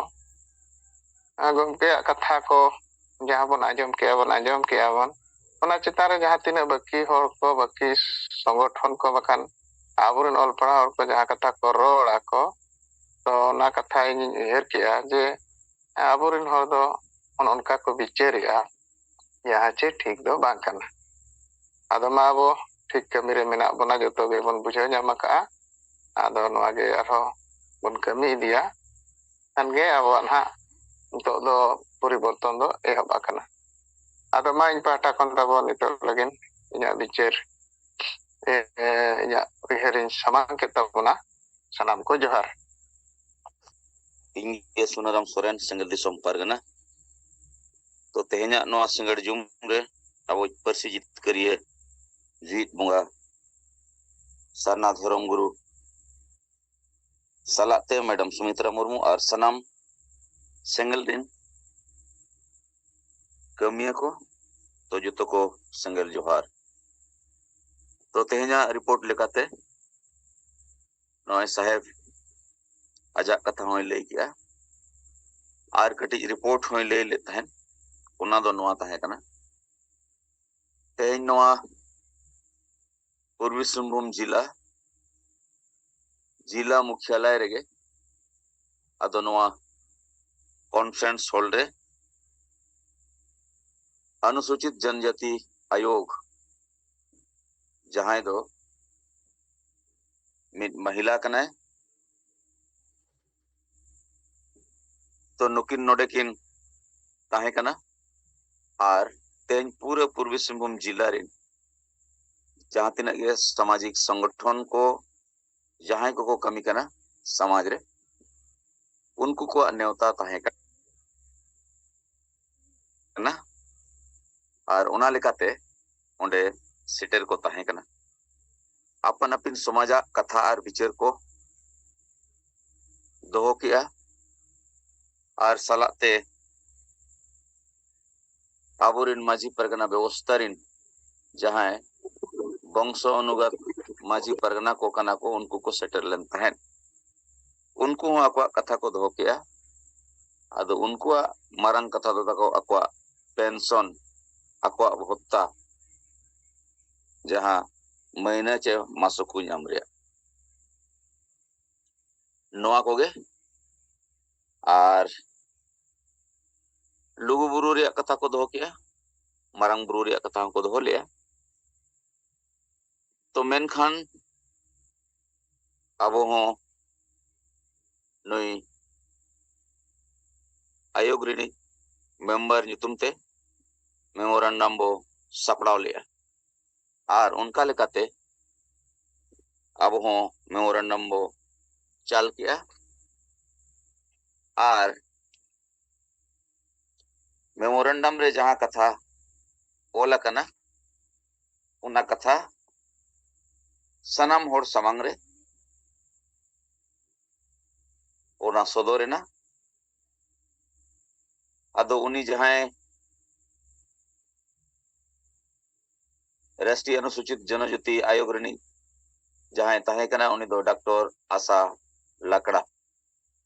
ᱟᱨ ᱜᱚᱢᱠᱮᱭᱟᱜ ᱠᱟᱛᱷᱟ ᱠᱚ ᱡᱟᱦᱟᱸ ᱵᱚᱱ ᱟᱸᱡᱚᱢ ᱠᱮᱜᱼᱟ ᱵᱚᱱ, ᱟᱸᱡᱚᱢ ᱠᱮᱜᱼᱟ ᱵᱚᱱ, ᱚᱱᱟ ᱪᱮᱛᱟᱱ ᱨᱮ ᱡᱟᱦᱟᱸ ᱛᱤᱱᱟᱹᱜ ᱵᱟᱹᱠᱤ ᱦᱚᱲ ᱠᱚ, ᱵᱟᱹᱠᱤ ᱥᱚᱝᱜᱚᱴᱷᱚᱱ ᱠᱚ, ᱵᱟᱠᱷᱟᱱ ᱟᱵᱚᱨᱮᱱ ᱚᱞ ᱯᱟᱲᱦᱟᱣ ᱦᱚᱲ ᱠᱚ ᱡᱟᱦᱟᱸ ᱠᱟᱛᱷᱟ ᱠᱚ ᱨᱚᱲ ᱟᱠᱚ, ᱛᱚ ᱚᱱᱟ ᱠᱟᱛᱷᱟ ᱤᱧᱤᱧ ᱩᱭᱦᱟᱹᱨ ᱠᱮᱜᱼᱟ ᱡᱮ ᱟᱵᱚᱨᱮᱱ ᱦᱚᱲ ᱫᱚ ᱚᱱ ᱚᱱᱠᱟ ᱠᱚ ᱵᱤᱪᱟᱹᱨᱮᱜᱼᱟ, ᱡᱟᱦᱟᱸ ᱪᱮ ᱴᱷᱤᱠ ᱫᱚ ᱵᱟᱝ ᱠᱟᱱᱟ᱾ ᱟᱫᱚ ᱢᱟ ᱟᱵᱚ ᱴᱷᱤᱠ ᱠᱟᱹᱢᱤ ᱨᱮ ᱢᱮᱱᱟᱜ ᱵᱚᱱᱟ, ᱡᱚᱛᱚ ᱜᱮᱵᱚᱱ ᱵᱩᱡᱷᱟᱹᱣ ᱧᱟᱢ ᱟᱠᱟᱜᱼᱟ᱾ ᱟᱫᱚ ᱱᱚᱣᱟ ᱜᱮ ᱟᱨᱦᱚᱸ ᱵᱚᱱ ᱠᱟᱹᱢᱤ ᱤᱫᱤᱭᱟ, ᱠᱷᱟᱱ ᱜᱮ ᱟᱵᱚᱣᱟᱜ ᱱᱟᱦᱟᱜ ᱱᱤᱛᱚᱜ ᱫᱚ ᱯᱚᱨᱤᱵᱚᱨᱛᱚᱱ ᱫᱚ ᱮᱦᱚᱵ ᱟᱠᱟᱱᱟ᱾ ᱟᱫᱚ ᱢᱟ ᱤᱧ ᱯᱟᱦᱴᱟ ᱠᱷᱚᱱ ᱛᱟᱵᱚ ᱱᱤᱛᱚᱜ ᱞᱟᱹᱜᱤᱫ ᱤᱧᱟᱹᱜ ᱵᱤᱪᱟᱹᱨ, ᱮ, ᱮ, ᱤᱧᱟᱹᱜ ᱩᱭᱦᱟᱹᱨᱤᱧ ᱥᱟᱢᱟᱝ ᱠᱮᱫ ᱛᱟᱵᱚᱱᱟ᱾ ᱥᱟᱱᱟᱢ ᱠᱚ ᱡᱚᱦᱟᱨ᱾ ᱤᱧ ᱜᱮ ᱥᱩᱱᱟᱨᱟᱢ ᱥᱚᱨᱮᱱ, ᱥᱮᱸᱜᱮᱞ ᱫᱤᱥᱚᱢ ᱯᱟᱨᱜᱟᱱᱟ᱾ ᱛᱚ ᱛᱮᱦᱮᱧᱟᱜ ᱱᱚᱣᱟ ᱥᱤᱸᱜᱟᱹᱲ ᱡᱩᱢ ᱨᱮ ᱟᱵᱚ ᱯᱟᱹᱨᱥᱤ ᱡᱤᱛᱠᱟᱹᱨᱤᱭᱟᱹ ᱡᱤᱣᱤᱫ ᱵᱚᱸᱜᱟ ᱥᱟᱨᱱᱟ ᱫᱷᱚᱨᱚᱢ ᱜᱩᱨᱩ ᱥᱟᱞᱟᱜ ᱛᱮ ᱢᱮᱰᱟᱢ ᱥᱩᱢᱤᱛᱨᱟ ᱢᱩᱨᱢᱩ ᱟᱨ ᱥᱟᱱᱟᱢ ᱥᱮᱸᱜᱮᱞ ᱨᱮᱱ ᱠᱟᱹᱢᱤᱭᱟᱹ ᱠᱚ, ᱛᱚ ᱡᱚᱛᱚ ᱠᱚ ᱥᱮᱸᱜᱮᱞ ᱡᱚᱦᱟᱨ᱾ ᱛᱚ, ᱛᱮᱦᱮᱧᱟᱜ ᱨᱤᱯᱳᱨᱴ ᱞᱮᱠᱟᱛᱮ ᱱᱚᱜᱼᱚᱭ ᱥᱟᱦᱮᱵᱽ ᱟᱡᱟᱜ ᱠᱟᱛᱷᱟ ᱦᱚᱸᱭ ᱞᱟᱹᱭ ᱠᱮᱜᱼᱟ, ᱟᱨ ᱠᱟᱹᱴᱤᱡ ᱨᱤᱯᱳᱨᱴ ᱦᱚᱸᱭ ᱞᱟᱹᱭ ᱞᱮᱫ ᱛᱟᱦᱮᱸᱫ, ᱚᱱᱟ ᱫᱚ ᱱᱚᱣᱟ ᱛᱟᱦᱮᱸ ᱠᱟᱱᱟ᱾ ᱛᱮᱦᱮᱧ ᱱᱚᱣᱟ ᱯᱩᱨᱵᱤ ᱥᱤᱝᱵᱷᱩᱢ ᱡᱤᱞᱟ, ᱡᱤᱞᱟ ᱢᱩᱠᱷᱭᱟᱞᱚᱭ ᱨᱮᱜᱮ, ᱟᱫᱚ ᱱᱚᱣᱟ ᱠᱚᱱᱯᱷᱟᱨᱮᱱᱥ ᱦᱚᱞ ᱨᱮ ᱚᱱᱩᱥᱩᱪᱤᱛ ᱡᱚᱱᱡᱟᱛᱤ ᱟᱭᱳᱜᱽ, ᱡᱟᱦᱟᱸᱭ ᱫᱚ ᱢᱤᱫ ᱢᱟᱦᱤᱞᱟ ᱠᱟᱱᱟᱭ, ᱛᱚ ᱱᱩᱠᱤᱱ ᱱᱚᱰᱮ ᱠᱤᱱ ᱛᱟᱦᱮᱸ ᱠᱟᱱᱟ᱾ ᱟᱨ ᱛᱮᱦᱮᱧ ᱯᱩᱨᱟᱹ ᱯᱩᱨᱵᱤ ᱥᱤᱝᱵᱷᱩᱢ ᱡᱤᱞᱟ ᱨᱮᱱ ᱡᱟᱦᱟᱸ ᱛᱤᱱᱟᱹᱜ ᱜᱮ ᱥᱟᱢᱟᱡᱤᱠ ᱥᱚᱝᱜᱚᱴᱷᱚᱱ ᱠᱚ, ᱡᱟᱦᱟᱸᱭ ᱠᱚᱠᱚ ᱠᱟᱹᱢᱤ ᱠᱟᱱᱟ ᱥᱚᱢᱟᱡᱽ ᱨᱮ, ᱩᱱᱠᱩ ᱠᱚᱣᱟᱜ ᱱᱮᱣᱛᱟ ᱛᱟᱦᱮᱸ ᱠᱟᱱᱟ᱾ ᱟᱨ ᱚᱱᱟ ᱞᱮᱠᱟᱛᱮ ᱚᱸᱰᱮ ᱥᱮᱴᱮᱨ ᱠᱚ ᱛᱟᱦᱮᱸ ᱠᱟᱱᱟ᱾ ᱟᱯᱟᱱ ᱟᱹᱯᱤᱱ ᱥᱚᱢᱟᱡᱟᱜ ᱠᱟᱛᱷᱟ ᱟᱨ ᱵᱤᱪᱟᱹᱨ ᱠᱚ ᱫᱚᱦᱚ ᱠᱮᱜᱼᱟ᱾ ᱟᱨ ᱥᱟᱞᱟᱜ ᱛᱮ ᱟᱵᱚᱨᱮᱱ ᱢᱟᱹᱡᱷᱤ ᱯᱟᱨᱜᱟᱱᱟ ᱵᱮᱵᱚᱥᱛᱷᱟ ᱨᱮᱱ ᱡᱟᱦᱟᱸᱭ ᱵᱚᱝᱥᱚ ᱚᱱᱩᱜᱟᱛ ᱢᱟᱹᱡᱷᱤ ᱯᱟᱨᱜᱟᱱᱟ ᱠᱚ ᱠᱟᱱᱟ ᱠᱚ, ᱩᱱᱠᱩ ᱠᱚ ᱥᱮᱴᱮᱨ ᱞᱮᱱ ᱛᱟᱦᱮᱸᱫ᱾ ᱩᱱᱠᱩ ᱦᱚᱸ ᱟᱠᱚᱣᱟᱜ ᱠᱟᱛᱷᱟ ᱠᱚ ᱫᱚᱦᱚ ᱠᱮᱜᱼᱟ᱾ ᱟᱫᱚ ᱩᱱᱠᱩᱣᱟᱜ ᱢᱟᱨᱟᱝ ᱠᱟᱛᱷᱟ ᱫᱚ ᱛᱟᱠᱚ ᱟᱠᱚᱣᱟᱜ ᱯᱮᱱᱥᱚᱱ, ᱟᱠᱚᱣᱟᱜ ᱵᱷᱚᱛᱛᱟ, ᱡᱟᱦᱟᱸ ᱢᱟᱹᱭᱱᱟᱹ ᱪᱮ ᱢᱟᱥᱚᱠ ᱠᱚ ᱧᱟᱢ ᱨᱮᱭᱟᱜ, ᱱᱚᱣᱟ ᱠᱚᱜᱮ᱾ ᱟᱨ ᱞᱩᱜᱩ ᱵᱩᱨᱩ ᱨᱮᱭᱟᱜ ᱠᱟᱛᱷᱟ ᱠᱚ ᱫᱚᱦᱚ ᱠᱮᱜᱼᱟ, ᱢᱟᱨᱟᱝ ᱵᱩᱨᱩ ᱨᱮᱭᱟᱜ ᱠᱟᱛᱷᱟ ᱦᱚᱸᱠᱚ ᱫᱚᱦᱚ ᱞᱮᱜᱼᱟ᱾ ᱛᱚ ᱢᱮᱱᱠᱷᱟᱱ ᱟᱵᱚ ᱦᱚᱸ ᱱᱩᱭ ᱟᱭᱳᱜᱽ ᱨᱤᱱᱤᱡ ᱢᱮᱢᱵᱟᱨ ᱧᱩᱛᱩᱢ ᱛᱮ ᱢᱮᱢᱳᱨᱟᱱᱰᱟᱢ ᱵᱚ ᱥᱟᱯᱲᱟᱣ ᱞᱮᱜᱼᱟ᱾ ᱟᱨ ᱚᱱᱠᱟ ᱞᱮᱠᱟᱛᱮ ᱟᱵᱚ ᱦᱚᱸ ᱢᱮᱢᱳᱨᱟᱱᱰᱟᱢ ᱵᱚ ᱪᱟᱞ ᱠᱮᱜᱼᱟ᱾ ᱟᱨ ᱢᱮᱢᱳᱨᱟᱱᱰᱟᱢ ᱨᱮ ᱡᱟᱦᱟᱸ ᱠᱟᱛᱷᱟ ᱚᱞ ᱟᱠᱟᱱᱟ, ᱚᱱᱟ ᱠᱟᱛᱷᱟ ᱥᱟᱱᱟᱢ ᱦᱚᱲ ᱥᱟᱢᱟᱝ ᱨᱮ ᱚᱱᱟ ᱥᱚᱫᱚᱨ ᱮᱱᱟ᱾ ᱟᱫᱚ ᱩᱱᱤ ᱡᱟᱦᱟᱸᱭ ᱨᱟᱥᱴᱨᱤᱭᱚ ᱚᱱᱩᱥᱩᱪᱤᱛ ᱡᱚᱱᱚᱡᱟᱹᱛᱤ ᱟᱭᱳᱜᱽ ᱨᱤᱱᱤᱡ ᱡᱟᱦᱟᱸᱭ ᱛᱟᱦᱮᱸ ᱠᱟᱱᱟ, ᱩᱱᱤ ᱫᱚ ᱰᱟᱠᱛᱚᱨ ᱟᱥᱟ ᱞᱟᱠᱲᱟ᱾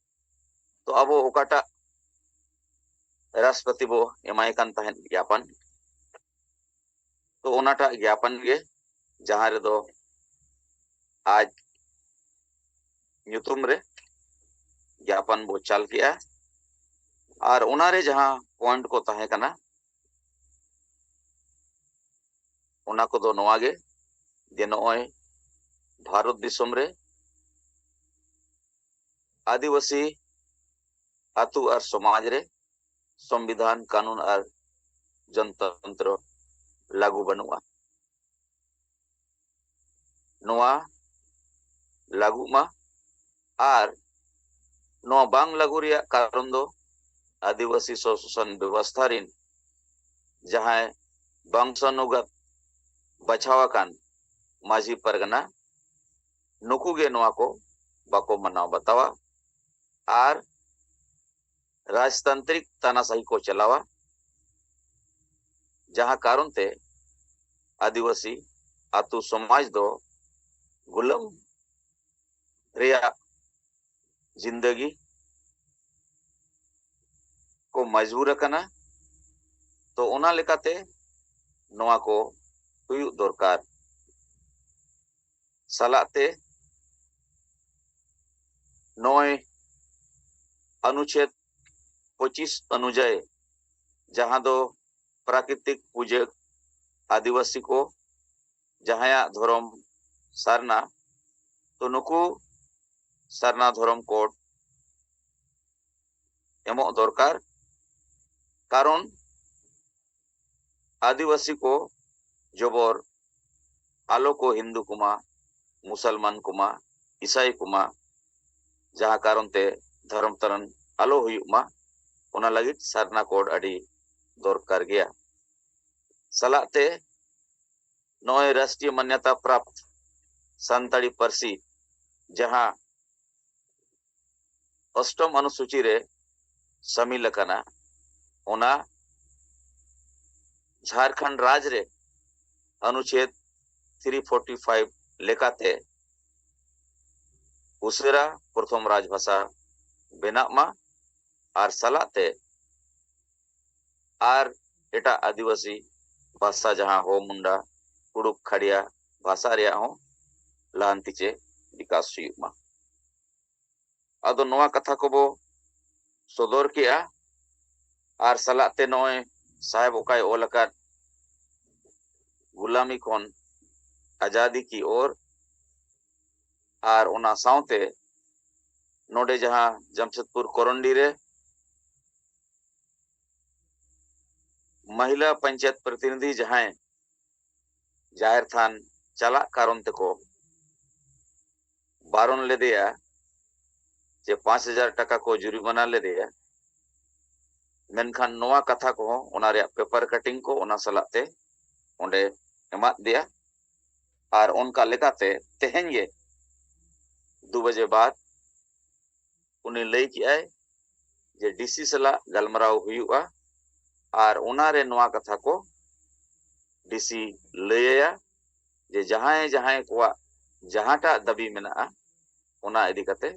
ᱛᱚ ᱟᱵᱚ ᱚᱠᱟᱴᱟᱜ ᱨᱟᱥᱴᱨᱚᱯᱚᱛᱤ ᱵᱚ ᱮᱢᱟᱭ ᱠᱟᱱ ᱛᱟᱦᱮᱸᱫ ᱜᱮᱭᱟᱯᱟᱱ, ᱛᱚ ᱚᱱᱟᱴᱟᱜ ᱜᱮᱭᱟᱯᱟᱱ ᱜᱮ, ᱡᱟᱦᱟᱸ ᱨᱮᱫᱚ ᱟᱡ ᱧᱩᱛᱩᱢ ᱨᱮ ᱜᱮᱭᱟᱯᱟᱱ ᱵᱚ ᱪᱟᱞ ᱠᱮᱜᱼᱟ᱾ ᱟᱨ ᱚᱱᱟᱨᱮ ᱡᱟᱦᱟᱸ ᱯᱚᱭᱮᱱᱴ ᱠᱚ ᱛᱟᱦᱮᱸ ᱠᱟᱱᱟ, ᱚᱱᱟ ᱠᱚᱫᱚ ᱱᱚᱣᱟ ᱜᱮ, ᱡᱮ ᱱᱚᱜᱼᱚᱭ ᱵᱷᱟᱨᱚᱛ ᱫᱤᱥᱚᱢ ᱨᱮ ᱟᱹᱫᱤᱵᱟᱹᱥᱤ ᱟᱹᱛᱩ ᱟᱨ ᱥᱚᱢᱟᱡᱽ ᱨᱮ ᱥᱚᱝᱵᱤᱫᱷᱟᱱ, ᱠᱟᱹᱱᱩᱱ ᱟᱨ ᱡᱚᱱᱛᱚᱱᱛᱨᱚ ᱞᱟᱹᱜᱩ ᱵᱟᱹᱱᱩᱜᱼᱟ᱾ ᱱᱚᱣᱟ ᱞᱟᱹᱜᱩᱜ ᱢᱟ᱾ ᱟᱨ ᱱᱚᱣᱟ ᱵᱟᱝ ᱞᱟᱹᱜᱩ ᱨᱮᱭᱟᱜ ᱠᱟᱨᱚᱱ ᱫᱚ ᱟᱹᱫᱤᱵᱟᱹᱥᱤ ᱥᱚᱥᱟᱥᱚᱱ ᱵᱮᱵᱚᱥᱛᱷᱟ ᱨᱤᱱ ᱡᱟᱦᱟᱸᱭ ᱵᱚᱝᱥᱟᱱᱩᱜᱟᱛ ᱵᱟᱪᱷᱟᱣ ᱟᱠᱟᱱ ᱢᱟᱹᱡᱷᱤ ᱯᱟᱨᱜᱟᱱᱟ, ᱱᱩᱠᱩ ᱜᱮ ᱱᱚᱣᱟ ᱠᱚ ᱵᱟᱠᱚ ᱢᱟᱱᱟᱣ ᱵᱟᱛᱟᱣᱟ ᱟᱨ ᱨᱟᱡᱽᱛᱟᱱᱛᱨᱤᱠ ᱛᱟᱱᱟᱥᱟᱦᱤ ᱠᱚ ᱪᱟᱞᱟᱣᱟ, ᱡᱟᱦᱟᱸ ᱠᱟᱨᱚᱱ ᱛᱮ ᱟᱹᱫᱤᱵᱟᱹᱥᱤ ᱟᱹᱛᱩ ᱥᱚᱢᱟᱡᱽ ᱫᱚ ᱜᱩᱞᱟᱹᱢ ᱨᱮᱭᱟᱜ ᱡᱤᱱᱫᱟᱹᱜᱤ ᱠᱚ ᱢᱚᱡᱽᱵᱩᱨ ᱟᱠᱟᱱᱟ᱾ ᱛᱚ ᱚᱱᱟ ᱞᱮᱠᱟᱛᱮ ᱱᱚᱣᱟ ᱠᱚ ᱦᱩᱭᱩᱜ ᱫᱚᱨᱠᱟᱨ᱾ ᱥᱟᱞᱟᱜ ᱛᱮ ᱱᱚᱜᱼᱚᱭ ᱚᱱᱩᱪᱷᱮᱫ ᱯᱚᱸᱪᱤᱥ ᱚᱱᱩᱡᱟᱭᱤ, ᱡᱟᱦᱟᱸ ᱫᱚ ᱯᱨᱟᱠᱨᱤᱛᱤᱠ ᱯᱩᱡᱟᱹ ᱟᱹᱫᱤᱵᱟᱹᱥᱤ ᱠᱚ, ᱡᱟᱦᱟᱸᱭᱟᱜ ᱫᱷᱚᱨᱚᱢ ᱥᱟᱨᱱᱟ, ᱛᱚ ᱱᱩᱠᱩ ᱥᱟᱨᱱᱟ ᱫᱷᱚᱨᱚᱢ ᱠᱳᱰ ᱮᱢᱚᱜ ᱫᱚᱨᱠᱟᱨ᱾ ᱠᱟᱨᱚᱱ ᱟᱹᱫᱤᱵᱟᱹᱥᱤ ᱠᱚ ᱡᱚᱵᱚᱨ ᱟᱞᱚ ᱠᱚ ᱦᱤᱱᱫᱩ ᱠᱚᱢᱟ, ᱢᱩᱥᱚᱞᱢᱟᱱ ᱠᱚᱢᱟ, ᱤᱥᱟᱭ ᱠᱚᱢᱟ, ᱡᱟᱦᱟᱸ ᱠᱟᱨᱚᱱ ᱛᱮ ᱫᱷᱚᱨᱚᱢ ᱛᱚᱨᱚᱱ ᱟᱞᱚ ᱦᱩᱭᱩᱜ ᱢᱟ, ᱚᱱᱟ ᱞᱟᱹᱜᱤᱫ ᱥᱟᱨᱱᱟ ᱠᱳᱰ ᱟᱹᱰᱤ ᱫᱚᱨᱠᱟᱨ ᱜᱮᱭᱟ᱾ ᱥᱟᱞᱟᱜ ᱛᱮ ᱱᱚᱜᱼᱚᱭ ᱨᱟᱥᱴᱨᱤᱭᱚ ᱢᱟᱱᱱᱚᱛᱟ ᱯᱨᱟᱯᱛ ᱥᱟᱱᱛᱟᱲᱤ ᱯᱟᱹᱨᱥᱤ, ᱡᱟᱦᱟᱸ ᱚᱥᱴᱚᱢ ᱚᱱᱩᱥᱩᱪᱤ ᱨᱮ ᱥᱟᱢᱤᱞ ᱟᱠᱟᱱᱟ, ᱚᱱᱟ ᱡᱷᱟᱲᱠᱷᱚᱸᱰ ᱨᱟᱡᱽ ᱨᱮ ᱚᱱᱩᱪᱷᱮᱫ ᱛᱷᱨᱤ ᱯᱷᱳᱨᱴᱤ ᱯᱷᱟᱭᱤᱵᱷ ᱞᱮᱠᱟᱛᱮ ᱩᱥᱟᱹᱨᱟ ᱯᱨᱚᱛᱷᱚᱢ ᱨᱟᱡᱽᱵᱷᱟᱥᱟ ᱵᱮᱱᱟᱜ ᱢᱟ ᱟᱨ ᱥᱟᱞᱟᱜ ᱛᱮ ᱟᱨ ᱮᱴᱟᱜ ᱟᱹᱫᱤᱵᱟᱹᱥᱤ ᱵᱷᱟᱥᱟ ᱡᱟᱦᱟᱸ ᱦᱳ ᱢᱩᱱᱰᱟ, ᱠᱩᱲᱩᱠ, ᱠᱷᱟᱲᱤᱭᱟ ᱵᱷᱟᱥᱟ ᱨᱮᱭᱟᱜ ᱦᱚᱸ ᱞᱟᱦᱟᱱᱛᱤ ᱪᱮ ᱵᱤᱠᱟᱥ ᱦᱩᱭᱩᱜ ᱢᱟ᱾ ᱟᱫᱚ ᱱᱚᱣᱟ ᱠᱟᱛᱷᱟ ᱠᱚᱵᱚ ᱥᱚᱫᱚᱨ ᱠᱮᱜᱼᱟ ᱟᱨ ᱥᱟᱞᱟᱜ ᱛᱮ ᱱᱚᱜᱼᱚᱭ ᱥᱟᱦᱮᱵ ᱚᱠᱟᱭ ᱚᱞ ᱟᱠᱟᱫ ᱜᱩᱞᱟᱢᱤ ᱠᱷᱚᱱ ᱟᱡᱟᱫᱤ ᱠᱤ ᱳᱨ ᱟᱨ ᱚᱱᱟ ᱥᱟᱶᱛᱮ ᱱᱚᱰᱮ ᱡᱟᱦᱟᱸ ᱡᱟᱢᱥᱮᱫᱽᱯᱩᱨ ᱠᱚᱨᱚᱱᱰᱤ ᱨᱮ ᱢᱟᱦᱤᱞᱟ ᱯᱚᱧᱪᱟᱭᱮᱛ ᱯᱨᱚᱛᱤᱱᱤᱫᱷᱤ ᱡᱟᱦᱟᱸᱭ ᱡᱟᱦᱮᱨ ᱛᱷᱟᱱ ᱪᱟᱞᱟᱜ ᱠᱟᱨᱚᱱ ᱛᱮᱠᱚ ᱵᱟᱨᱚᱱ ᱞᱮᱫᱮᱭᱟ ᱡᱮ ᱯᱟᱸᱪ ᱦᱟᱡᱟᱨ ᱴᱟᱠᱟ ᱠᱚ ᱡᱩᱨᱤᱢᱟᱱᱟ ᱞᱮᱫᱮᱭᱟ᱾ ᱢᱮᱱᱠᱷᱟᱱ ᱱᱚᱣᱟ ᱠᱟᱛᱷᱟ ᱠᱚᱦᱚᱸ ᱚᱱᱟ ᱨᱮᱭᱟᱜ ᱯᱮᱯᱟᱨ ᱠᱟᱴᱤᱝ ᱠᱚ ᱚᱱᱟ ᱥᱟᱞᱟᱜ ᱛᱮ ᱚᱸᱰᱮ ᱮᱢᱟᱫ ᱫᱮᱭᱟ᱾ ᱟᱨ ᱚᱱᱠᱟ ᱞᱮᱠᱟᱛᱮ ᱛᱮᱦᱮᱧ ᱜᱮ ᱫᱩ ᱵᱟᱡᱮ ᱵᱟᱫ ᱩᱱᱤ ᱞᱟᱹᱭ ᱠᱮᱜᱼᱟᱭ ᱡᱮ ᱰᱤᱥᱤ ᱥᱟᱞᱟᱜ ᱜᱟᱞᱢᱟᱨᱟᱣ ᱦᱩᱭᱩᱜᱼᱟ ᱟᱨ ᱚᱱᱟᱨᱮ ᱱᱚᱣᱟ ᱠᱟᱛᱷᱟ ᱠᱚ ᱰᱤᱥᱤ ᱞᱟᱹᱭ ᱟᱭᱟ ᱡᱮ ᱡᱟᱦᱟᱸᱭ ᱡᱟᱦᱟᱸᱭ ᱠᱚᱣᱟᱜ ᱡᱟᱦᱟᱸᱴᱟᱜ ᱫᱟᱹᱵᱤ ᱢᱮᱱᱟᱜᱼᱟ ᱚᱱᱟ ᱤᱫᱤ ᱠᱟᱛᱮ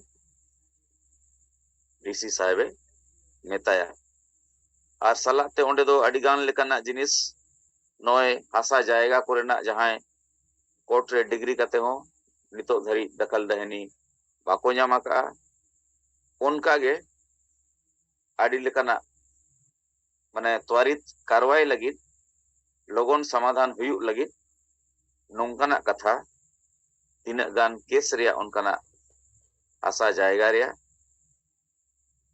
ᱰᱤᱥᱤ ᱥᱟᱦᱮᱵᱮ ᱢᱮᱛᱟᱭᱟ᱾ ᱟᱨ ᱥᱟᱞᱟᱜ ᱛᱮ ᱚᱸᱰᱮ ᱫᱚ ᱟᱹᱰᱤ ᱜᱟᱱ ᱞᱮᱠᱟᱱᱟᱜ ᱡᱤᱱᱤᱥ ᱱᱚᱜᱼᱚᱭ ᱦᱟᱥᱟ ᱡᱟᱭᱜᱟ ᱠᱚᱨᱮᱱᱟᱜ ᱡᱟᱦᱟᱸᱭ ᱠᱳᱨᱴ ᱨᱮ ᱰᱤᱜᱽᱨᱤ ᱠᱟᱛᱮ ᱦᱚᱸ ᱱᱤᱛᱚᱜ ᱫᱷᱟᱹᱨᱤᱡ ᱫᱟᱠᱷᱟᱞ ᱫᱟᱹᱦᱤᱱᱤ ᱵᱟᱠᱚ ᱧᱟᱢ ᱟᱠᱟᱫᱼᱟ᱾ ᱚᱱᱠᱟᱜᱮ ᱟᱹᱰᱤ ᱞᱮᱠᱟᱱᱟᱜ ᱢᱟᱱᱮ ᱛᱣᱟᱨᱤᱛ ᱠᱟᱨᱣᱟᱭ ᱞᱟᱹᱜᱤᱫ ᱞᱚᱜᱚᱱ ᱥᱚᱢᱟᱫᱷᱟᱱ ᱦᱩᱭᱩᱜ ᱞᱟᱹᱜᱤᱫ ᱱᱚᱝᱠᱟᱱᱟᱜ ᱠᱟᱛᱷᱟ ᱛᱤᱱᱟᱹᱜ ᱜᱟᱱ ᱠᱮᱥ ᱨᱮᱭᱟᱜ ᱚᱱᱠᱟᱱᱟᱜ ᱦᱟᱥᱟ ᱡᱟᱭᱜᱟ ᱨᱮᱭᱟᱜ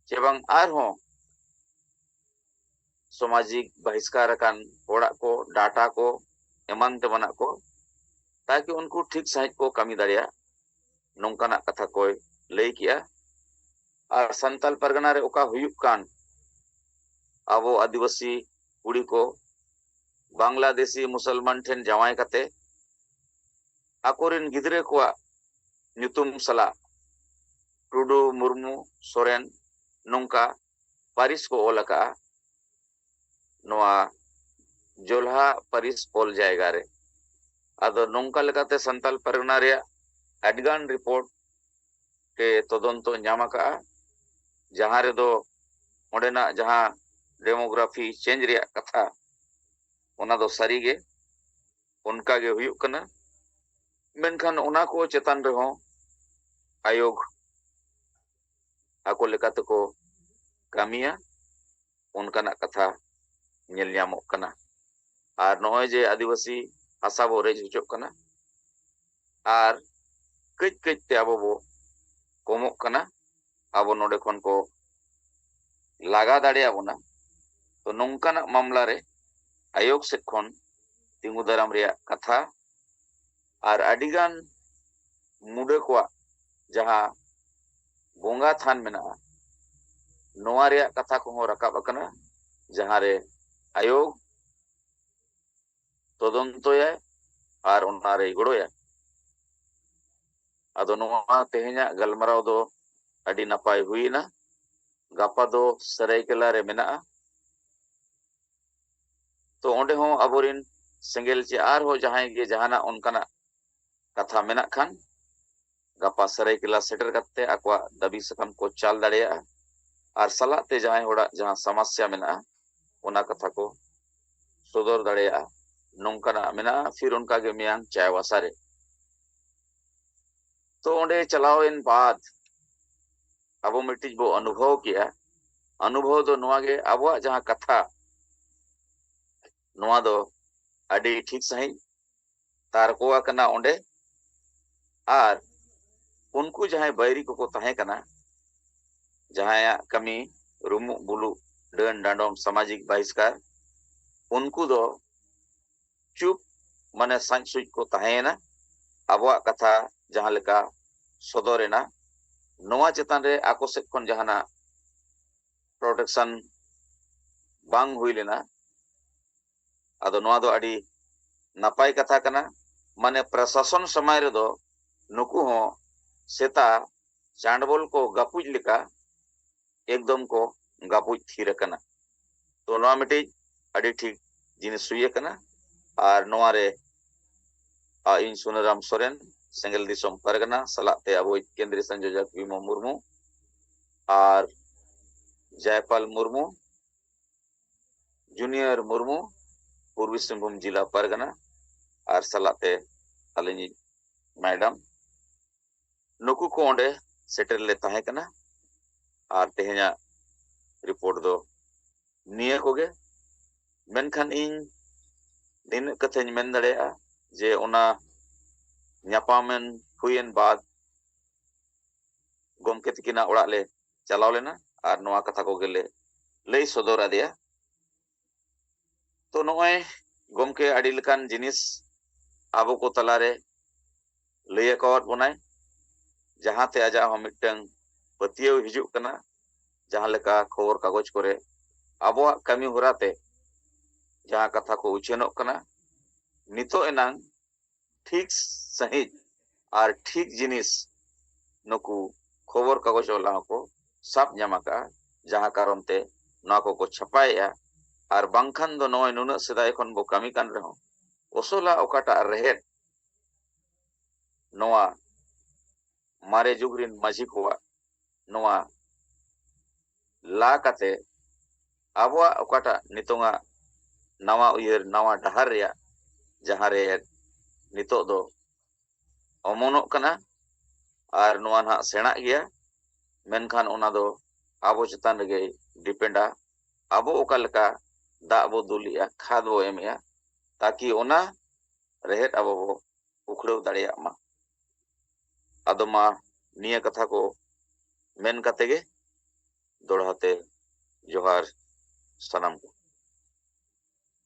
ᱪᱮ ᱵᱟᱝ ᱟᱨᱦᱚᱸ ᱥᱟᱢᱟᱡᱤᱠ ᱵᱟᱦᱤᱥᱠᱟᱨ ᱟᱠᱟᱱ ᱦᱚᱲᱟᱜ ᱠᱚ ᱰᱟᱴᱟ ᱠᱚ ᱮᱢᱟᱱ ᱛᱮᱢᱟᱱᱟᱜ ᱠᱚ ᱛᱟᱠᱤ ᱩᱱᱠᱩ ᱴᱷᱤᱠ ᱥᱟᱺᱦᱤᱡ ᱠᱚ ᱠᱟᱹᱢᱤ ᱫᱟᱲᱮᱭᱟᱜ ᱱᱚᱝᱠᱟᱱᱟᱜ ᱠᱟᱛᱷᱟ ᱠᱚᱭ ᱞᱟᱹᱭ ᱠᱮᱜᱼᱟ᱾ ᱟᱨ ᱥᱟᱱᱛᱟᱞ ᱯᱟᱨᱜᱟᱱᱟ ᱨᱮ ᱚᱠᱟ ᱦᱩᱭᱩᱜ ᱠᱟᱱ ᱟᱵᱚ ᱟᱹᱫᱤᱵᱟᱹᱥᱤ ᱠᱩᱲᱤ ᱠᱚ ᱵᱟᱝᱞᱟᱫᱮᱥᱤ ᱢᱩᱥᱚᱞᱢᱟᱱ ᱴᱷᱮᱱ ᱡᱟᱶᱟᱭ ᱠᱟᱛᱮ ᱟᱠᱚᱨᱮᱱ ᱜᱤᱫᱽᱨᱟᱹ ᱠᱚᱣᱟᱜ ᱧᱩᱛᱩᱢ ᱥᱟᱞᱟᱜ ᱴᱩᱰᱩ, ᱢᱩᱨᱢᱩ, ᱥᱚᱨᱮᱱ ᱱᱚᱝᱠᱟ ᱯᱟᱹᱨᱤᱥ ᱠᱚ ᱚᱞ ᱟᱠᱟᱫᱼᱟ ᱱᱚᱣᱟ ᱡᱚᱞᱦᱟ ᱯᱟᱹᱨᱤᱥ ᱚᱞ ᱡᱟᱭᱜᱟ ᱨᱮ᱾ ᱟᱫᱚ ᱱᱚᱝᱠᱟ ᱞᱮᱠᱟᱛᱮ ᱥᱟᱱᱛᱟᱞ ᱯᱟᱨᱜᱟᱱᱟ ᱨᱮᱭᱟᱜ ᱟᱹᱰᱤᱜᱟᱱ ᱨᱤᱯᱳᱨᱴ ᱛᱮ ᱛᱚᱫᱚᱱᱛᱚ ᱧᱟᱢ ᱟᱠᱟᱜᱼᱟ, ᱡᱟᱦᱟᱸ ᱨᱮᱫᱚ ᱚᱸᱰᱮᱱᱟᱜ ᱡᱟᱦᱟᱸ ᱰᱮᱢᱳᱜᱨᱟᱯᱷᱤ ᱪᱮᱧᱡᱽ ᱨᱮᱭᱟᱜ ᱠᱟᱛᱷᱟ, ᱚᱱᱟ ᱫᱚ ᱥᱟᱹᱨᱤᱜᱮ ᱚᱱᱠᱟ ᱜᱮ ᱦᱩᱭᱩᱜ ᱠᱟᱱᱟ᱾ ᱢᱮᱱᱠᱷᱟᱱ ᱚᱱᱟ ᱠᱚ ᱪᱮᱛᱟᱱ ᱨᱮᱦᱚᱸ ᱟᱭᱳᱜᱽ ᱟᱠᱚ ᱞᱮᱠᱟ ᱛᱮᱠᱚ ᱠᱟᱹᱢᱤᱭᱟ, ᱚᱱᱠᱟᱱᱟᱜ ᱠᱟᱛᱷᱟ ᱧᱮᱞ ᱧᱟᱢᱚᱜ ᱠᱟᱱᱟ᱾ ᱟᱨ ᱱᱚᱜᱼᱚᱭ ᱡᱮ ᱟᱹᱫᱤᱵᱟᱹᱥᱤ ᱦᱟᱥᱟ ᱵᱚ ᱨᱮᱡ ᱦᱚᱪᱚᱜ ᱠᱟᱱᱟ ᱟᱨ ᱠᱟᱹᱡ ᱠᱟᱹᱡ ᱛᱮ ᱟᱵᱚ ᱵᱚ ᱠᱚᱢᱚᱜ ᱠᱟᱱᱟ, ᱟᱵᱚ ᱱᱚᱰᱮ ᱠᱷᱚᱱ ᱠᱚ ᱞᱟᱜᱟ ᱫᱟᱲᱮᱭᱟᱵᱚᱱᱟ, ᱛᱚ ᱱᱚᱝᱠᱟᱱᱟᱜ ᱢᱟᱢᱞᱟ ᱨᱮ ᱟᱭᱳᱜᱽ ᱥᱮᱫ ᱠᱷᱚᱱ ᱛᱤᱸᱜᱩ ᱫᱟᱨᱟᱢ ᱨᱮᱭᱟᱜ ᱠᱟᱛᱷᱟ᱾ ᱟᱨ ᱟᱹᱰᱤᱜᱟᱱ ᱢᱩᱰᱟᱹ ᱠᱚᱣᱟᱜ ᱡᱟᱦᱟᱸ ᱵᱚᱸᱜᱟ ᱛᱷᱟᱱ ᱢᱮᱱᱟᱜᱼᱟ, ᱱᱚᱣᱟ ᱨᱮᱭᱟᱜ ᱠᱟᱛᱷᱟ ᱠᱚᱦᱚᱸ ᱨᱟᱠᱟᱵ ᱟᱠᱟᱱᱟ, ᱡᱟᱦᱟᱸ ᱨᱮ ᱟᱭᱳᱜᱽ ᱛᱚᱫᱚᱱᱛᱚᱭᱟᱭ ᱟᱨ ᱚᱱᱟ ᱨᱮᱭ ᱜᱚᱲᱚᱭᱟ᱾ ᱟᱫᱚ ᱱᱚᱣᱟ ᱛᱮᱦᱮᱧᱟᱜ ᱜᱟᱞᱢᱟᱨᱟᱣ ᱫᱚ ᱟᱹᱰᱤ ᱱᱟᱯᱟᱭ ᱦᱩᱭᱮᱱᱟ᱾ ᱜᱟᱯᱟ ᱫᱚ ᱥᱟᱹᱨᱟᱹᱭᱠᱮᱞᱟ ᱨᱮ ᱢᱮᱱᱟᱜᱼᱟ᱾ ᱛᱚ ᱚᱸᱰᱮ ᱦᱚᱸ ᱟᱵᱚᱨᱮᱱ ᱥᱮᱸᱜᱮᱞ ᱪᱮ ᱟᱨᱦᱚᱸ ᱡᱟᱦᱟᱸᱭ ᱜᱮ ᱡᱟᱦᱟᱱᱟᱜ ᱚᱱᱠᱟᱱᱟᱜ ᱠᱟᱛᱷᱟ ᱢᱮᱱᱟᱜ ᱠᱷᱟᱱ, ᱜᱟᱯᱟ ᱥᱟᱹᱨᱟᱹᱭᱠᱮᱞᱟ ᱥᱮᱴᱮᱨ ᱠᱟᱛᱮ ᱟᱠᱚᱣᱟᱜ ᱫᱟᱹᱵᱤ ᱥᱟᱠᱟᱢ ᱠᱚ ᱪᱟᱞ ᱫᱟᱲᱮᱭᱟᱜᱼᱟ᱾ ᱟᱨ ᱥᱟᱞᱟᱜ ᱛᱮ ᱡᱟᱦᱟᱸᱭ ᱦᱚᱲᱟᱜ ᱡᱟᱦᱟᱸ ᱥᱚᱢᱚᱥᱥᱟ ᱢᱮᱱᱟᱜᱼᱟ, ᱚᱱᱟ ᱠᱟᱛᱷᱟ ᱠᱚ ᱥᱚᱫᱚᱨ ᱫᱟᱲᱮᱭᱟᱜᱼᱟ᱾ ᱱᱚᱝᱠᱟᱱᱟᱜ ᱢᱮᱱᱟᱜᱼᱟ, ᱯᱷᱤᱨ ᱚᱱᱠᱟ ᱜᱮ ᱢᱮᱭᱟᱝ ᱪᱟᱭᱵᱟᱥᱟ ᱨᱮ᱾ ᱛᱚ ᱚᱸᱰᱮ ᱪᱟᱞᱟᱣᱮᱱ ᱵᱟᱫ ᱟᱵᱚ ᱢᱤᱫᱴᱤᱡ ᱵᱚ ᱚᱱᱩᱵᱷᱚᱵ ᱠᱮᱜᱼᱟ᱾ ᱚᱱᱩᱵᱷᱚᱵ ᱫᱚ ᱱᱚᱣᱟ ᱜᱮ, ᱟᱵᱚᱣᱟᱜ ᱡᱟᱦᱟᱸ ᱠᱟᱛᱷᱟ, ᱱᱚᱣᱟ ᱫᱚ ᱟᱹᱰᱤ ᱴᱷᱤᱠ ᱥᱟᱺᱦᱤᱡ ᱛᱟᱨᱠᱚ ᱟᱠᱟᱱᱟ ᱚᱸᱰᱮ᱾ ᱟᱨ ᱩᱱᱠᱩ ᱡᱟᱦᱟᱸᱭ ᱵᱟᱹᱭᱨᱤ ᱠᱚᱠᱚ ᱛᱟᱦᱮᱸ ᱠᱟᱱᱟ, ᱡᱟᱦᱟᱸᱭᱟᱜ ᱠᱟᱹᱢᱤ ᱨᱩᱢᱩᱜ ᱵᱩᱞᱩᱜ, ᱰᱟᱹᱱ ᱰᱟᱸᱰᱚᱢ, ᱥᱟᱢᱟᱡᱤᱠ ᱵᱟᱦᱤᱥᱠᱟᱨ, ᱩᱱᱠᱩ ᱫᱚ ᱪᱩᱯ, ᱢᱟᱱᱮ ᱥᱟᱡ ᱥᱩᱡ ᱠᱚ ᱛᱟᱦᱮᱸᱭᱮᱱᱟ᱾ ᱟᱵᱚᱣᱟᱜ ᱠᱟᱛᱷᱟ ᱡᱟᱦᱟᱸ ᱞᱮᱠᱟ ᱥᱚᱫᱚᱨᱮᱱᱟ, ᱱᱚᱣᱟ ᱪᱮᱛᱟᱱ ᱨᱮ ᱟᱠᱚ ᱥᱮᱫ ᱠᱷᱚᱱ ᱡᱟᱦᱟᱱᱟᱜ ᱯᱨᱚᱴᱮᱠᱥᱚᱱ ᱵᱟᱝ ᱦᱩᱭ ᱞᱮᱱᱟ᱾ ᱟᱫᱚ ᱱᱚᱣᱟ ᱫᱚ ᱟᱹᱰᱤ ᱱᱟᱯᱟᱭ ᱠᱟᱛᱷᱟ ᱠᱟᱱᱟ᱾ ᱢᱟᱱᱮ ᱯᱨᱚᱥᱟᱥᱚᱱ ᱥᱚᱢᱚᱭ ᱨᱮᱫᱚ ᱱᱩᱠᱩ ᱦᱚᱸ ᱥᱮᱛᱟ ᱪᱟᱸᱰᱵᱚᱞ ᱠᱚ ᱜᱟᱯᱩᱡ ᱞᱮᱠᱟ ᱮᱠᱫᱚᱢ ᱠᱚ ᱜᱟᱯᱩᱡ ᱛᱷᱤᱨ ᱟᱠᱟᱱᱟ᱾ ᱛᱚ ᱱᱚᱣᱟ ᱢᱤᱫᱴᱤᱡ ᱟᱹᱰᱤ ᱴᱷᱤᱠ ᱡᱤᱱᱤᱥ ᱦᱩᱭ ᱟᱠᱟᱱᱟ᱾ ᱟᱨ ᱱᱚᱣᱟ ᱨᱮ ᱟᱨ ᱤᱧ ᱥᱩᱱᱟᱹᱨᱟᱢ ᱥᱚᱨᱮᱱ, ᱥᱮᱸᱜᱮᱞ ᱫᱤᱥᱚᱢ ᱯᱟᱨᱜᱟᱱᱟ, ᱥᱟᱞᱟᱜ ᱛᱮ ᱟᱵᱚᱭᱤᱡ ᱠᱮᱱᱫᱨᱤᱭᱚ ᱥᱚᱝᱡᱳᱡᱚᱠ ᱵᱤᱢᱚᱞ ᱢᱩᱨᱢᱩ ᱟᱨ ᱡᱟᱭᱯᱟᱞ ᱢᱩᱨᱢᱩ, ᱡᱩᱱᱤᱭᱚᱨ ᱢᱩᱨᱢᱩ, ᱯᱩᱨᱵᱤ ᱥᱤᱝᱵᱷᱩᱢ ᱡᱤᱞᱟ ᱯᱟᱨᱜᱟᱱᱟ, ᱟᱨ ᱥᱟᱞᱟᱜ ᱛᱮ ᱟᱹᱞᱤᱧᱤᱡ ᱢᱮᱰᱟᱢ᱾ ᱱᱩᱠᱩ ᱠᱚ ᱚᱸᱰᱮ ᱥᱮᱴᱮᱨ ᱞᱮ ᱛᱟᱦᱮᱸ ᱠᱟᱱᱟ᱾ ᱟᱨ ᱛᱮᱦᱮᱧᱟᱜ ᱨᱤᱯᱳᱨᱴ ᱫᱚ ᱱᱤᱭᱟᱹ ᱠᱚᱜᱮ᱾ ᱢᱮᱱᱠᱷᱟᱱ ᱤᱧ ᱱᱤᱱᱟᱹᱜ ᱠᱟᱛᱷᱟᱧ ᱢᱮᱱ ᱫᱟᱲᱮᱭᱟᱜᱼᱟ ᱡᱮ ᱚᱱᱟ ᱧᱟᱯᱟᱢᱮᱱ ᱦᱩᱭᱮᱱ ᱵᱟᱫ ᱜᱚᱢᱠᱮ ᱛᱤᱠᱤᱱᱟᱜ ᱚᱲᱟᱜ ᱞᱮ ᱪᱟᱞᱟᱣ ᱞᱮᱱᱟ ᱟᱨ ᱱᱚᱣᱟ ᱠᱟᱛᱷᱟ ᱠᱚᱜᱮᱞᱮ ᱞᱟᱹᱭ ᱥᱚᱫᱚᱨ ᱟᱫᱮᱭᱟ᱾ ᱛᱚ ᱱᱚᱜᱼᱚᱭ ᱜᱚᱢᱠᱮ ᱟᱹᱰᱤ ᱞᱮᱠᱟᱱ ᱡᱤᱱᱤᱥ ᱟᱵᱚ ᱠᱚ ᱛᱟᱞᱟᱨᱮ ᱞᱟᱹᱭ ᱟᱠᱟᱣᱟᱫ ᱵᱚᱱᱟᱭ, ᱡᱟᱦᱟᱸᱛᱮ ᱟᱡᱟᱜ ᱦᱚᱸ ᱢᱤᱫᱴᱟᱝ ᱯᱟᱹᱛᱭᱟᱹᱣ ᱦᱤᱡᱩᱜ ᱠᱟᱱᱟ᱾ ᱡᱟᱦᱟᱸ ᱞᱮᱠᱟ ᱠᱷᱚᱵᱚᱨ ᱠᱟᱜᱚᱡᱽ ᱠᱚᱨᱮ ᱟᱵᱚᱣᱟᱜ ᱠᱟᱹᱢᱤ ᱦᱚᱨᱟ ᱛᱮ ᱡᱟᱦᱟᱸ ᱠᱟᱛᱷᱟ ᱠᱚ ᱩᱪᱷᱟᱹᱱᱚᱜ ᱠᱟᱱᱟ, ᱱᱤᱛᱚᱜ ᱮᱱᱟᱝ ᱴᱷᱤᱠ ᱥᱟᱺᱦᱤᱡ ᱟᱨ ᱴᱷᱤᱠ ᱡᱤᱱᱤᱥ ᱱᱩᱠᱩ ᱠᱷᱚᱵᱚᱨ ᱠᱟᱜᱚᱡᱽ ᱚᱞᱟ ᱦᱚᱸᱠᱚ ᱥᱟᱵ ᱧᱟᱢ ᱟᱠᱟᱫᱼᱟ, ᱡᱟᱦᱟᱸ ᱠᱟᱨᱚᱱ ᱛᱮ ᱱᱚᱣᱟ ᱠᱚᱠᱚ ᱪᱷᱟᱯᱟᱭᱮᱫᱼᱟ᱾ ᱟᱨ ᱵᱟᱝᱠᱷᱟᱱ ᱫᱚ ᱱᱚᱜᱼᱚᱭ ᱱᱩᱱᱟᱹᱜ ᱥᱮᱫᱟᱭ ᱠᱷᱚᱱ ᱵᱚ ᱠᱟᱹᱢᱤ ᱠᱟᱱ ᱨᱮᱦᱚᱸ, ᱚᱥᱚᱞᱟᱜ ᱚᱠᱟᱴᱟᱜ ᱨᱮᱦᱮᱫ ᱱᱚᱣᱟ ᱢᱟᱨᱮ ᱡᱩᱜᱽ ᱨᱤᱱ ᱢᱟᱹᱡᱷᱤ ᱠᱚᱣᱟᱜ ᱱᱚᱣᱟ ᱞᱟ ᱠᱟᱛᱮ ᱟᱵᱚᱣᱟᱜ ᱚᱠᱟᱴᱟᱜ ᱱᱤᱛᱚᱝᱟᱜ ᱱᱟᱣᱟ ᱩᱭᱦᱟᱹᱨ, ᱱᱟᱣᱟ ᱰᱟᱦᱟᱨ ᱨᱮᱭᱟᱜ ᱡᱟᱦᱟᱸ ᱨᱮ ᱱᱤᱛᱚᱜ ᱫᱚ ᱚᱢᱚᱱᱚᱜ ᱠᱟᱱᱟ ᱟᱨ ᱱᱚᱣᱟ ᱱᱟᱦᱟᱜ ᱥᱮᱬᱟᱜ ᱜᱮᱭᱟ, ᱢᱮᱱᱠᱷᱟᱱ ᱚᱱᱟ ᱫᱚ ᱟᱵᱚ ᱪᱮᱛᱟᱱ ᱨᱮᱜᱮ ᱰᱤᱯᱮᱱᱰᱟ᱾ ᱟᱵᱚ ᱚᱠᱟ ᱞᱮᱠᱟ ᱫᱟᱜ ᱵᱚ ᱫᱩᱞᱮᱜᱼᱟ, ᱠᱷᱟᱫᱽ ᱵᱚ ᱮᱢᱮᱜᱼᱟ, ᱛᱟᱠᱤ ᱚᱱᱟ ᱨᱮᱦᱮᱫ ᱟᱵᱚ ᱵᱚ ᱩᱠᱷᱲᱟᱹᱣ ᱫᱟᱲᱮᱭᱟᱜ ᱢᱟ᱾ ᱟᱫᱚ ᱢᱟ ᱱᱤᱭᱟᱹ ᱠᱟᱛᱷᱟ ᱠᱚ ᱢᱮᱱ ᱠᱟᱛᱮ ᱜᱮ ᱫᱚᱲᱦᱟ ᱛᱮ ᱡᱚᱦᱟᱨ ᱥᱟᱱᱟᱢ ᱠᱚ᱾